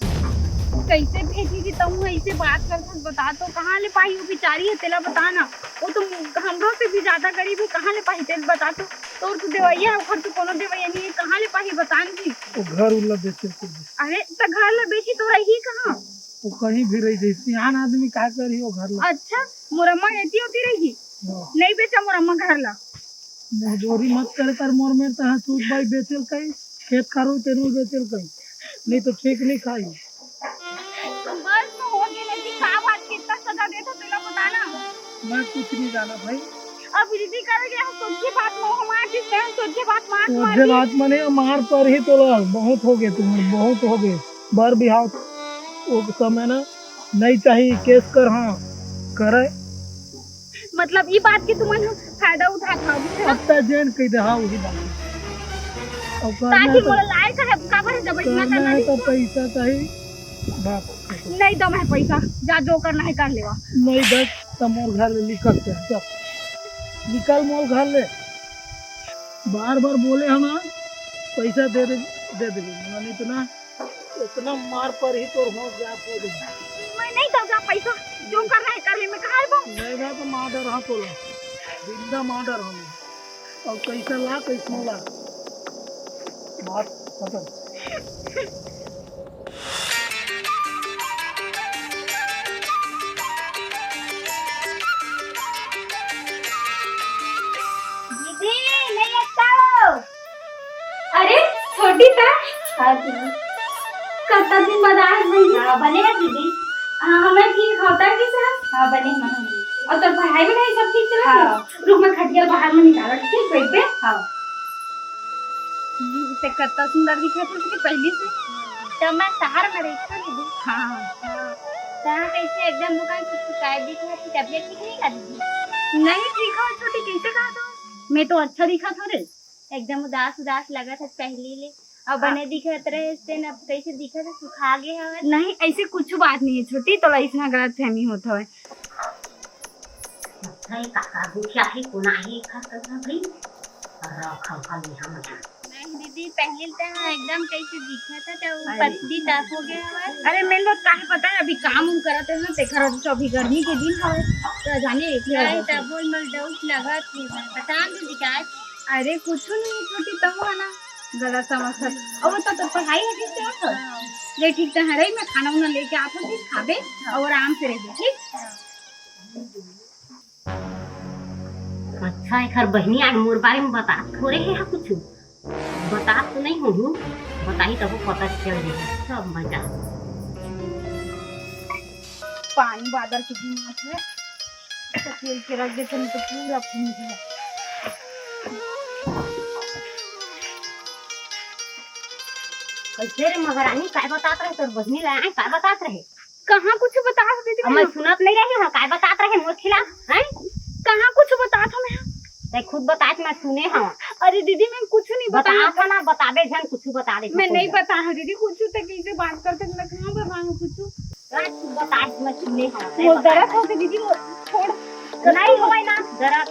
कइसे भेजी जी, तहूँ अइसे बात करथस, बता तो, कहाँ ले पाही वो बिचारी ह, तेला बता ना। वो तो हमरो से भी ज्यादा गरीब हे, कहाँ ले पाही, तेला बता तो। तोर तो देवइया हे, ओखर तो कोनो देवइया नहीं हे, कहाँ ले पाही, बता न जी। वो घर उल्ला बेचल के। अरे, त घर ला बेची तो रही कहाँ? वो कहीं भी रही जाई, सियान आदमी का करी वो घर ला। अच्छा, मोर अम्मा एती ओती रही। हाँ। नहीं बेचा मोर अम्मा घर ला। मजदूरी मत करे कर मोर मेर, तहाँ सूत बाई बेचल कई, खेत खारू तेनू बेचल कई, नहीं तो ठीक नहीं खाई। बस तो हो गया जी, का बात कितना सजा देता तेला बता ना। मैं कुछ नहीं जाना भाई। अब दीदी करे गया हम सोझे बात में, हम आज इस टाइम सोझे बात मार सोझे मार बात मने मार पर ही तोला बहुत हो गए तुम, बहुत हो गए। बर बिहाव वो समय ना नहीं चाहिए, केस कर, हाँ, करे। मतलब ई बात की तुमन फायदा उठात हव, है ना? अब त जेन कह दे, हाँ, वही बात। अब करना ताकि है तो, मोला लायक है, काबर जब इतना करना करना है नहीं तो तो। पैसा चाहिए, बस। नहीं दम है पैसा, जा जो करना है कर लेवा। नहीं दे त मोर घर ले निकल के, चल। निकल मोर घर ले। बार बार बोले हम ना, पैसा दे दे, दे दे। मैंने इतना, इतना मार पर ही तोर होश जात हो गई। मैं नहीं दूंगा पैसा, जो करना है कर ले, मैं कहाँ दूँ? नहीं ना तो मार डर हाँ तोला, जिंदा मार डर हम। और कैसा ला, कैसा ला, बात खत्म। दीदी, नहीं अच्छा हो। अरे, छोटी का? हाँ दीदी। कतना दिन बाद आए बहिनी? हाँ, बने है दीदी। हाँ, हमें ठीक होता है कि सर? हाँ, बने है। और तोर पढ़ाई वढ़ाई सब ठीक चला? हाँ। रुक, मैं खटिया बाहर में निकालत, ठीक, बैठ पे। हाँ। दीदी, ते कतना सुंदर दिखत हस कि पहली से। तो मैं शहर में रहिथों दीदी। हाँ। हाँ। तहाँ कैसे एकदम दुकान से शिकायत दिखत हस, तबीयत ठीक नहीं का दीदी? नहीं ठीक हो छोटी, कैसे कहा तो? मैं तो अच्छा दिखत हो रे। एकदम उदास उदास लगत हस पहली ले। अब हाँ। बने दिखत रहे, से अब कैसे दिखत हस, सुखा गे हवस। नहीं, ऐसे कुछ बात नहीं है छोटी, तोला इसना गलत फहमी होत हवे। भाई काका भूखिया है, कोना है, खा कर भाई। रखा खाली हम। नहीं दीदी, पहले तो एकदम कैसे दिखत हस, तो अरे। पतली टाइप हो गया हवस। अरे, मेन बात काहे पता है, अभी काम उम करत है ना, तेखर वजह से अभी गर्मी के दिन हवे, तो जाने नहीं, तब वो मोर डाउट लगत है, बता दीदी का। अरे, कुछ नहीं, छोटी तहु है ना, गलत समझ है। और वो तो, तो पढ़ाई है, ठीक से? हाँ। ले, ठीक से, हरई में खाना उना लेके आत हो, ठीक, खाबे, और आराम से रहिबे, ठीक? अच्छा, एखर बहिनी आज मोर बारे में बतात थोरे हे हा कुछु। बतात तो नहीं होहू, बताही तब पता चल जाही सब मजा। पानी बादर के दिन आत हे, तो खेल के रख देते, नहीं तो पूरा भीग जाए। कैसे रे महारानी, काय बतात रहे तोर बहिनी ला, आय, काय बतात रहे? कहाँ कुछ बतात दीदी अब मैं मैं? सुनत नहीं रहे हूँ, काय बतात रहे मोर खिलाफ, हैं? कहाँ कुछ बतात हूँ मैं? तै खुद बतात, मैं सुने हूँ। अरे दीदी, मैं कुछ नहीं बतात बतात हूँ। ना, बताबे झन, कुछ बता दे मैं नहीं बतात हूँ दीदी, कुछ तो कैसे बात करते, मैं कहाँ बताऊँ कुछ? रात तू बतात, मैं सुने हूँ। मोर दर्द होते दीदी, मोर छोड़। नहीं होए ना दर्द।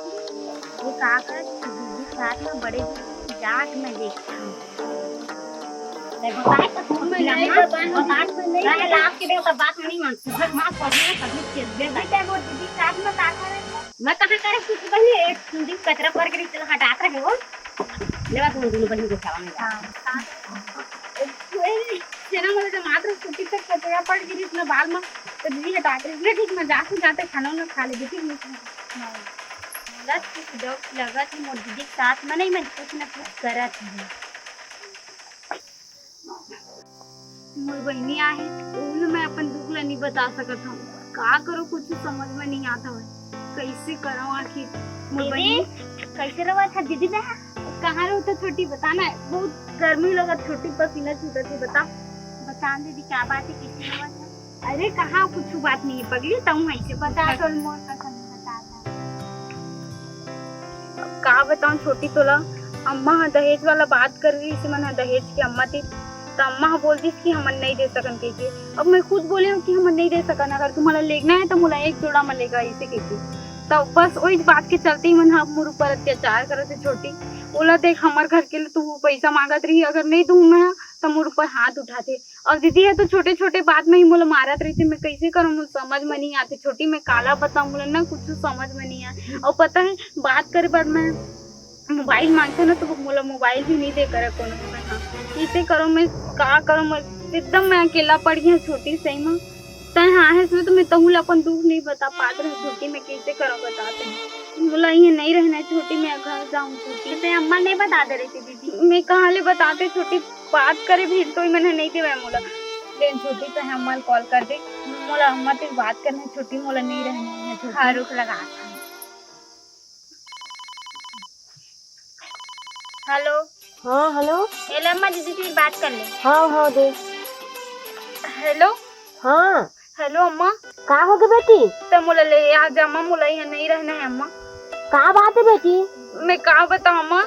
ये का कर, दीदी साथ में बड़े जाट में देखता हूँ। नहीं बताए तो तू मैं नहीं बताऊँ, बताऊँ, मैं नहीं मैं बताऊँ। लाभ के दे, तो बात नहीं मानती। बस माफ कर दे, कभी चल दे। बेटा, वो दीदी साथ में का करे? मैं कहाँ करे कुछ बनी, एक दो दिन कचरा पर के चला हटात रहे वो। लेवा तुम दोनों बहन को खावा में जा। हाँ, साथ में। ए, तेरा रात में छुट्टी तक कचरा पड़ गिरी इतना बाल में, तो दीदी हटा के, "ले ठीक, मैं जाके जाते खाना उना खा लेगी, ठीक, मैं खाना।" मोला कुछ डर लगत हे, मोर दीदी के साथ में नहीं, मैं कुछ ना कुछ करत हे। मोर बहिनी आहे, ओहू ल मैं अपन दुख ल नहीं बता सकत हूँ। का करो, कुछ समझ में नहीं आता है, कैसे करो आखिर। मोर दीदी, बहिनी। कैसे रहो था दीदी? मैं कहाँ रहो तो छोटी, बता ना, बहुत गर्मी लगत, छोटी पसीना छूटत है, बता। बता दीदी, क्या बात है, कैसे रहो था? अरे कहाँ कुछ बात नहीं है पगली, तहूँ ऐसे बता। तो मोर कसम बता था। अब का बताऊं छोटी तोला, अम्मा ह दहेज वाला बात कर रही से मन ह दहेज के अम्मा ती, त अम्मा ह बोल दिस कि हमन नहीं दे सकन कहिके। अब मैं खुद बोले हूँ कि हमन नहीं दे सकन, अगर तुम्हारा लेगना है तो मोला एक जोड़ा में लेगा ऐसे कहिके। तब बस वही बात के चलते ही मन ह मोर ऊपर अत्याचार करत हे छोटी। ओला देख, हमर घर के लिए तू पैसा मांगत रही, अगर नहीं दूं मैं तो मोर ऊपर हाथ उठाते। और दीदी है तो छोटे छोटे बात में ही मोला मारत रहिथे, मैं कैसे करूँ, मोला समझ में नहीं आते। छोटी मैं काला बताऊँ, मोला ना कुछ समझ में नहीं आए। और पता है, बात करे बाद में मोबाइल मांगथे ना तो मोला मोबाइल भी नहीं दे करे कोनो समय। हाँ, कैसे करूँ मैं, का करूँ मैं, एकदम मैं अकेला पड़ गई हूँ छोटी सही में। तय हाँ है इसमें तो मैं तहूँ ला अपन दुख नहीं बता पात रहे छोटी, मैं कैसे करूँ बताते हैं। मोला ये नहीं रहना है छोटी, मैं घर जाऊँ छोटी। ते अम्मा नहीं बता दे रही थी दीदी। मैं कहाँ ले बताते छोटी, बात करे भी तो मन ह नहीं देवय मोला। लेन छोटी, तैं अम्मा ल कॉल कर दे, मोला अम्मा से बात करना है छोटी, मोला नहीं रहना है छोटी। हाँ, रुक, लगा। हेलो। हाँ, हेलो। ए ले अम्मा, दीदी से बात कर ले। हाँ, हाँ, दे। हेलो। हाँ। हेलो अम्मा। का हो गे बेटी? त मोला ले आ जा अम्मा, मोला यहाँ नहीं रहना है अम्मा। का बात है बेटी? मैं का बताऊँ अम्मा,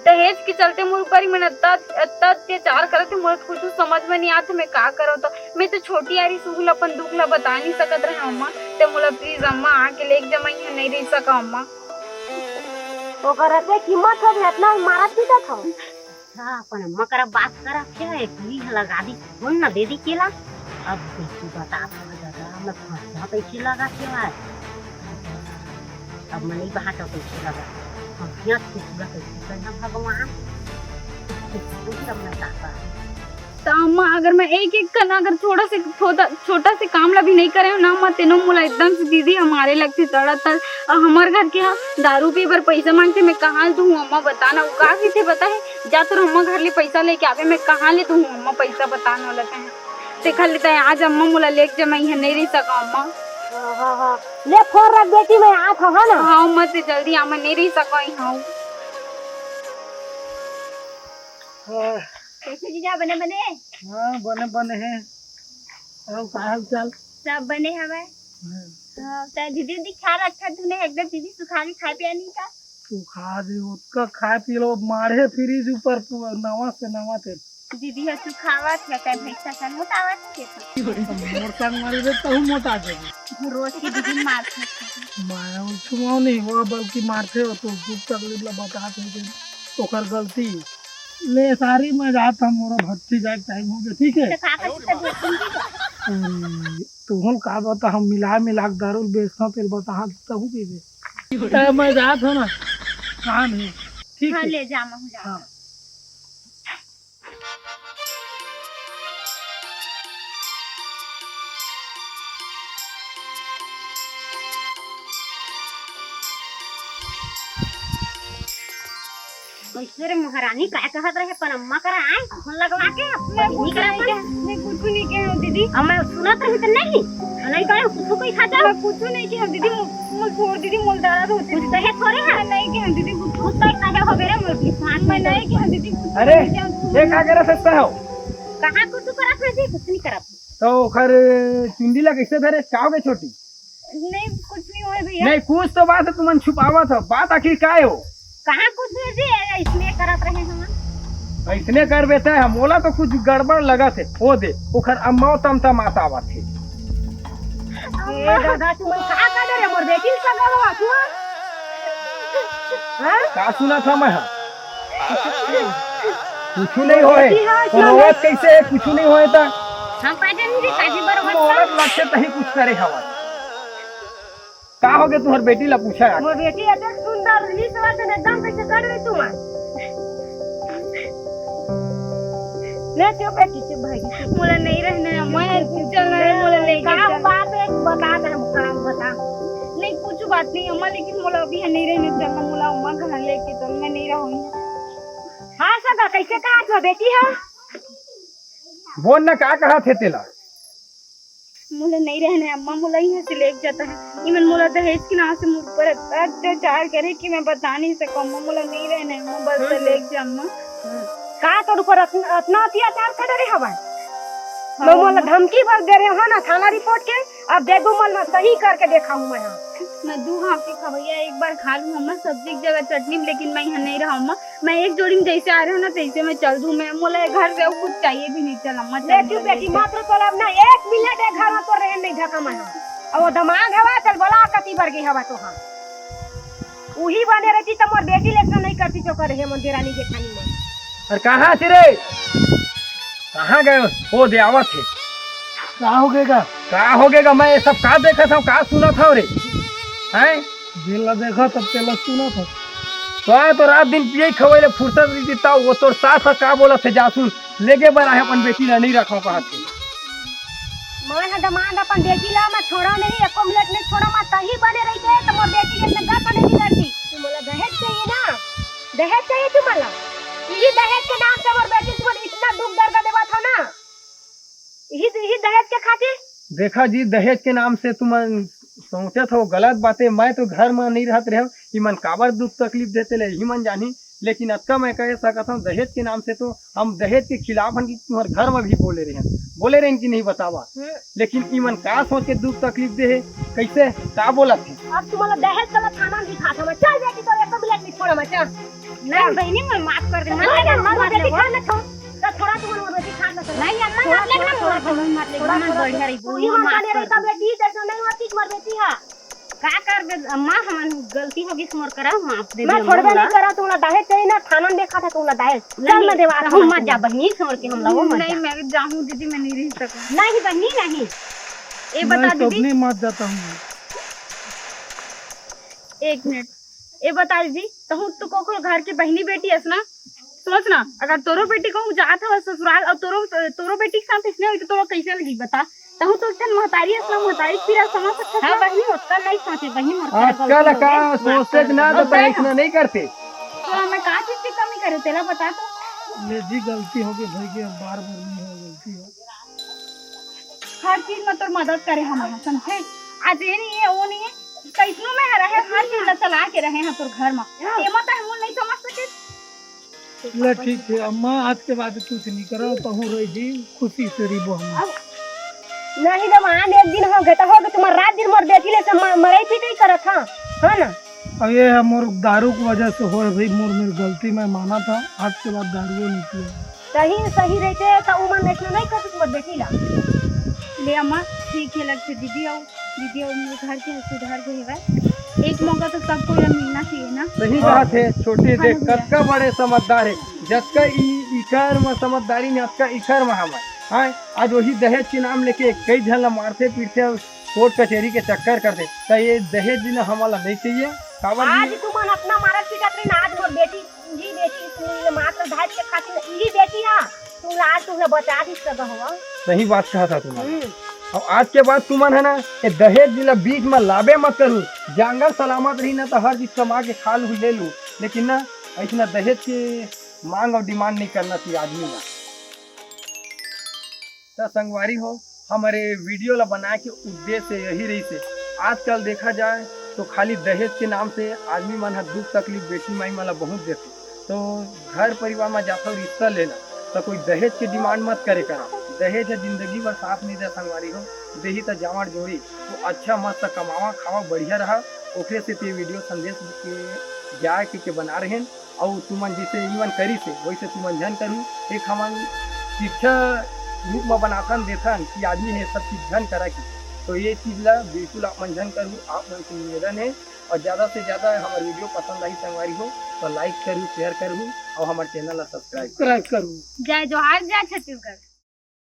दहेज के चलते मोर ऊपर ही मन अत्ता, अत्ता अत्याचार करत हे, मोला कुछ समझ में नहीं आते, मैं का करो तो। मैं तो छोटी आ रही सुहू ला अपन दुख ला बता नहीं सकत रहे अम्मा, ते मोला प्लीज अम्मा आके लेके जा, मैं यहाँ नहीं रह सका अम्मा। ओकर अत्ते कीमत हो गया, इतना मारत पीटत हो। अच्छा, अपन अम्मा करा बात करा, क्या है, गुली ह लगा दी, फोन न दे दी केला। अब बेटी बता, दादा, मैं फंसा कैसे लगा के आए? अब मैं नहीं बात कैसे लगा, अब यहाँ से पूरा कैसे करना भगवान, कुछ समझ अब मैं का करूँ। त अम्मा, अगर मैं एक एक कन अगर छोटा से, छोटा, छोटा से काम ला भी नहीं करे हूँ ना अम्मा, तेनो मोला एकदम से दीदी ह मारे लगथे तड़ा तड़। और हमर घर के ह दारू पी बर पैसा मांगथे, मैं कहाँ दूँ अम्मा, बता ना, वो का कहिथे बता है, जा तोर अम्मा घर ले पैसा लेके आवे, मैं कहाँ ले दूँ अम्मा पैसा, बता ना लगे हैं। ते खाली तय आज अम्मा मोला लेके जा, मैं यहाँ नहीं रह सका अम्मा। हाँ, हाँ, हाँ। ले फोन रख बेटी, मैं आत हूँ, है ना? हाँ अम्मा, ते जल्दी आ, मैं नहीं रह सका यहाँ। हाँ। कैसे जीजा, बने बने? हाँ, बने बने हैं। और का हाल चाल? सब बने हवय। हाँ। हाँ, त दीदी, दीदी ख्याल अच्छा तूने एकदम दीदी सुखारी खाए पिया नहीं का? सुखा दे, ओतका खाए पी लो, माढ़े फ्रिज ऊपर पू-, नवा से नवा ते। दीदी ह सुखावत है, तय भैंसा सन मोटावत है। मोर संग मारी रे, तहू मोटा जाबे। रोज की दीदी मारथे। मैं छुआव नहीं हुआ, बल्कि मारथे हो तो दुख तकलीफ ला बता थे, ओकर गलती। ले सारी मैं जात हूँ, मोरा भट्टी जाए के टाइम हो गया, ठीक है? तो का करते सब लोग सुन के? अरे, तुहन का बता, हम मिला मिला के दारू बेचता, तेल बता, हाँ, तहू पीबे। ए, मैं जात हूँ ना, काम है, ठीक हाँ, है? ले जा, महू जा। हाँ। कैसे रे महारानी, काय कहत रहे पनम्मा करा आए, फोन लगवा के, अब मैं बहिनी कुछ करा नहीं फोन। कहा, मैं कुछ नहीं कहा हूँ दीदी। अब मैं सुनत रही तो नहीं, नहीं कहे कुछ कोई खा जाओ। मैं कुछ नहीं कहा हूँ दीदी, मु-, मुझ छोड़ दीदी, मुझ दर्द होते कुछ दीदी। कहे थोड़े है। मैं नहीं कहा हूँ दीदी, कुछ कुछ तो कहे हो मेरे मुझ विश्वास मैं नहीं नहीं कहा हूँ दीदी, कुछ अरे, नहीं कहा हूँ। ये का करे सकता हो? कहाँ कुछ करत है जी, कुछ नहीं करत। तो ओखर चुंदी ला कैसे धरे, का हो गए छोटी? नहीं, कुछ नहीं होय भैया। नहीं, कुछ तो बात है, तुमन छुपावत हो। बात आखिर काय हो? कहाँ कुछ नहीं जी, ऐसने करत रहे हम। ऐसने कर बेटा, हमोला तो कुछ गड़बड़ लगत है। ओ दे, ओखर अम्मा तमतमात आवत है। ए दादा, तुमन का कर रे मोर बेटी सगा हो तू? हाँ? का सुनत हंव मैं? कुछ नहीं होय। बेटी, हाँ, तो रोवत कैसे है? कुछ नहीं होय तो। हम पैदल नहीं रे, काजी बरोबर मोला लगथे तही कुछ करे हवय। का होगे तुहर बेटी ला पूछा यार? मोर बेटी अतेक सुंदर रहिस हवय, तने एकदम कैसे कर रही तुमन? ले चुप बेटी, चुप भाई। मोला नहीं रहना है अम्मा, चलना है, मोला लेके का चल। बात है, बता दे, हम काम बता। नहीं, कुछ बात नहीं अम्मा, लेकिन मोला अभी यहाँ नहीं रहना, चलना, मोला अम्मा घर लेके चल, मैं नहीं रहूँगी। हाँ सगा, कैसे कहा तो बेटी है? बोल ना, का कहा थे तेला? मोला नहीं रहना है अम्मा, मोला यहाँ से लेके जाता है। इमन मोला दहेज के नाम से मोर ऊपर अत्याचार करे कि मैं बता नहीं सकूँ अम्मा, मोला नहीं रहना है अम्मा, बस हम्म। लेके जा अम्मा। का तोर ऊपर अतना, अतना अत्याचार कर रहे हवा? हाँ, मैं मोला अम्मा। धमकी भर दे रहे हो ना थाना रिपोर्ट के, अब दे दू मन में सही करके देखा हूँ मैं। हाँ, मैं दू हाथ के खवैया एक बार खा लूँ अम्मा, सब्जी की जगह चटनी, लेकिन मैं यहाँ नहीं रहा अम्मा। मैं एक जोड़ी में जैसे आ रहे हो ना, तैसे मैं चल दूँ। मैं मोला ये घर से कुछ चाहिए भी नहीं, चल अम्मा, ले चल, चुप चल, बेटी, चल। मत रो, तोला अब ना एक मिनट एक घर में तो रहे नहीं धक्का मारा। अब वो दिमाग हवा, चल बोला, कति बार गई हवा तो हाँ। उही बने रहती तो मोर बेटी लेसन नहीं करती तो करे हे मोर देरानी जेठानी में। अरे कहाँ से रे? कहाँ गए? वो दे आवत है। का हो गएगा? का हो गएगा? मैं ये सब का देखा था, का सुना था रे? हैं? जेला देखा तब तेला सुना था। तो आए तो रात दिन पिए खवैले फुर्सत रही थी, तब वो तोर सास ह का बोला थे, जासू लेगे बर आहे अपन बेटी ला नहीं रखो कहा थे। मैं ह दमांद अपन बेटी ला मैं छोड़ा नहीं, एको मिनट नहीं छोड़ा, मैं सही बने रही थे तो मोर बेटी के इतना गर्व नहीं बिगड़ती। तुम्हारा दहेज चाहिए ना, दहेज चाहिए तुम्हारा। ये दहेज के नाम से मोर बेटी तुम्हारा इतना दुख दर्द देवा था ना। यही, यही दहेज के खातिर? देखा जी, दहेज के नाम से तुमन सोचत हो गलत बातें। मैं तो घर में नहीं रहत रहे, इमन काबर दुख तकलीफ देते ले, यही मन जानी। लेकिन अतका मैं कह सकत हूँ, दहेज के नाम से तो हम दहेज के खिलाफ हन कि तुम्हारे घर में भी बोले रहे, बोले रहे कि नहीं बतावा। हम्म। लेकिन इमन का सोच के दुख तकलीफ दे है, कैसे, का बोलत है? अब तुम्हारा दहेज चला थाना में दिखा था, मैं चल बेटी तो एक मिनट नहीं छोड़ा मैं, चल। नहीं बहनी, मैं माफ कर दे, मत नहीं, ले, नहीं, मत मोर ले, बेटी मत खा ले। ना छोड़। तो थोड़ा तुम्हारा मोर बेटी खा ना छोड़। नहीं अम्मा, थोड़ा, मत ले, थोड़ा, मत ले, थोड़ा, मत थोड़ा, बढ़िया रही, तू ही मत माफ जाने कर रही, दे। तब बेटी जैसा नहीं होती, मोर बेटी है। का करबे अम्मा, हमन गलती हो गई, मोर करा, माफ दे दे मैं अम्मा छोड़बे मोला। नहीं करा, तुम्हारा दहेज चाहिए ना, थाना में देखा था तुम्हारा दहेज। चल नहीं, मैं देवा तहूँ मत जा बहनी, छोड़ के हम लोग मत नहीं, जा। मैं जाहूँ दीदी, मैं नहीं रह सकूँ। नहीं बहनी, नहीं। ये बता नहीं, दीदी। सबने मत जाता हूँ मैं। एक मिनट, ये बता दीदी, तहूँ तो कोखरो घर के बहनी बेटी हस ना, सोच ना, अगर तोरो बेटी कहूँ जात हवय ससुराल और तोरो, तोरो बेटी के साथ इसने होई तो तोरो कैसे लगी बता? तहूँ तो एक ठन महतारी हस ना, महतारी के पीरा समझ सकत हाँ हस। बहनी, ओतका नहीं सोचे बहनी, मोर हाँ, करा गलती कल हो का गई, माफ सोचे कर दे। ना तो हाँ, ऐसना नहीं करते। तो मैं का चीज की कमी करे तेला बता तो। ले जी, गलती हो गई भाई के, बार बार नहीं हो गलती हो। हर चीज में तोर मदद करे हम, समझे? आज ये नहीं है, वो नहीं है, कैसनो में रहे, हर चीज ला चला के रहे हैं तोर घर में। एमा तो हम नहीं समझ सके। ले ठीक है अम्मा, आज के बाद कुछ नहीं करो, तहूँ रही जी, खुशी से रहिबो हम। अब नहीं जब आन एक दिन हो गए तो हो गए, तुम्हार रात दिन मोर बेटी ले से म-, मरई पीटई करत हा, है ना? अब ये है मोर दारू की वजह से हो भाई, मोर, मेरी गलती मैं माना था, आज के बाद दारू नहीं पिया। सही, सही रहते तो उमन ऐसे नहीं करते तुम्हार बेटी ला। ले अम्मा, ठीक है लगते दीदी, आओ दीदी, आओ मेरे घर के सुधार के हेवै। एक मौका तो सबको ये मिलना चाहिए ना। सही हाँ। बात है, छोटे हाँ देख, भैया। कतका बड़े समझदार है। जतका ई, इकर में समझदारी नहीं, अतका इकर में हमार। हाँ, आज वही दहेज के नाम लेके कई झन ला मारते पीटते और कोर्ट कचहरी के चक्कर करते। तो ये दहेज देना हमारा नहीं चाहिए। काबर आज जी? तुमन अपना मारत पीटत रही ना, आज मोर बेटी, जी बेटी, तुम ये मात्र दहेज के खातिर यही बेटी है। तुम आज तुमने बचा दी सगा हुआ। सही बात कहा था तुम्हारा। हम्म। और आज के बाद तुमन है ना, ये दहेज जिला बीच में लाबे मत करू। जंगल सलामत रही ना तो हर चीज कमा के खा लू, ले लू, लेकिन ना ऐसा दहेज के मांग और डिमांड नहीं करना चाहिए आदमी ना। त संगवारी हो, हमारे वीडियो ला बनाए के उद्देश्य यही रही से। आजकल देखा जाए तो खाली दहेज के नाम से आदमी मन ह दुख तकलीफ बेटी माई मन ला बहुत देथे। तो घर परिवार में जाथव रिश्ता लेना, तो कोई दहेज के डिमांड मत करे करा। दहेज ह जिंदगी भर साथ नहीं दे संगवारी हो, देही त जावड़ जोड़ी। तो अच्छा मस्त कमावा खावा बढ़िया रहा, ओकरे से ते वीडियो संदेश के जाए के, के बना रहे। अउ तुमन जइसे इमन करिस हे, वइसे तुमन झन करहू। एक हमन शिक्षा रूप म बनाथन, देथन कि आदमी हे सब चीज झन करा की, तो ये चीज ला बिल्कुल आप मन झन करहू। आप मन से निवेदन हे, और ज्यादा से ज्यादा हमर वीडियो पसंद आही संगवारी हो, तो like करहू, share करहू, और हमर चैनल ला subscribe करहू। Subscribe करहू। जय जोहार, जय छत्तीसगढ़।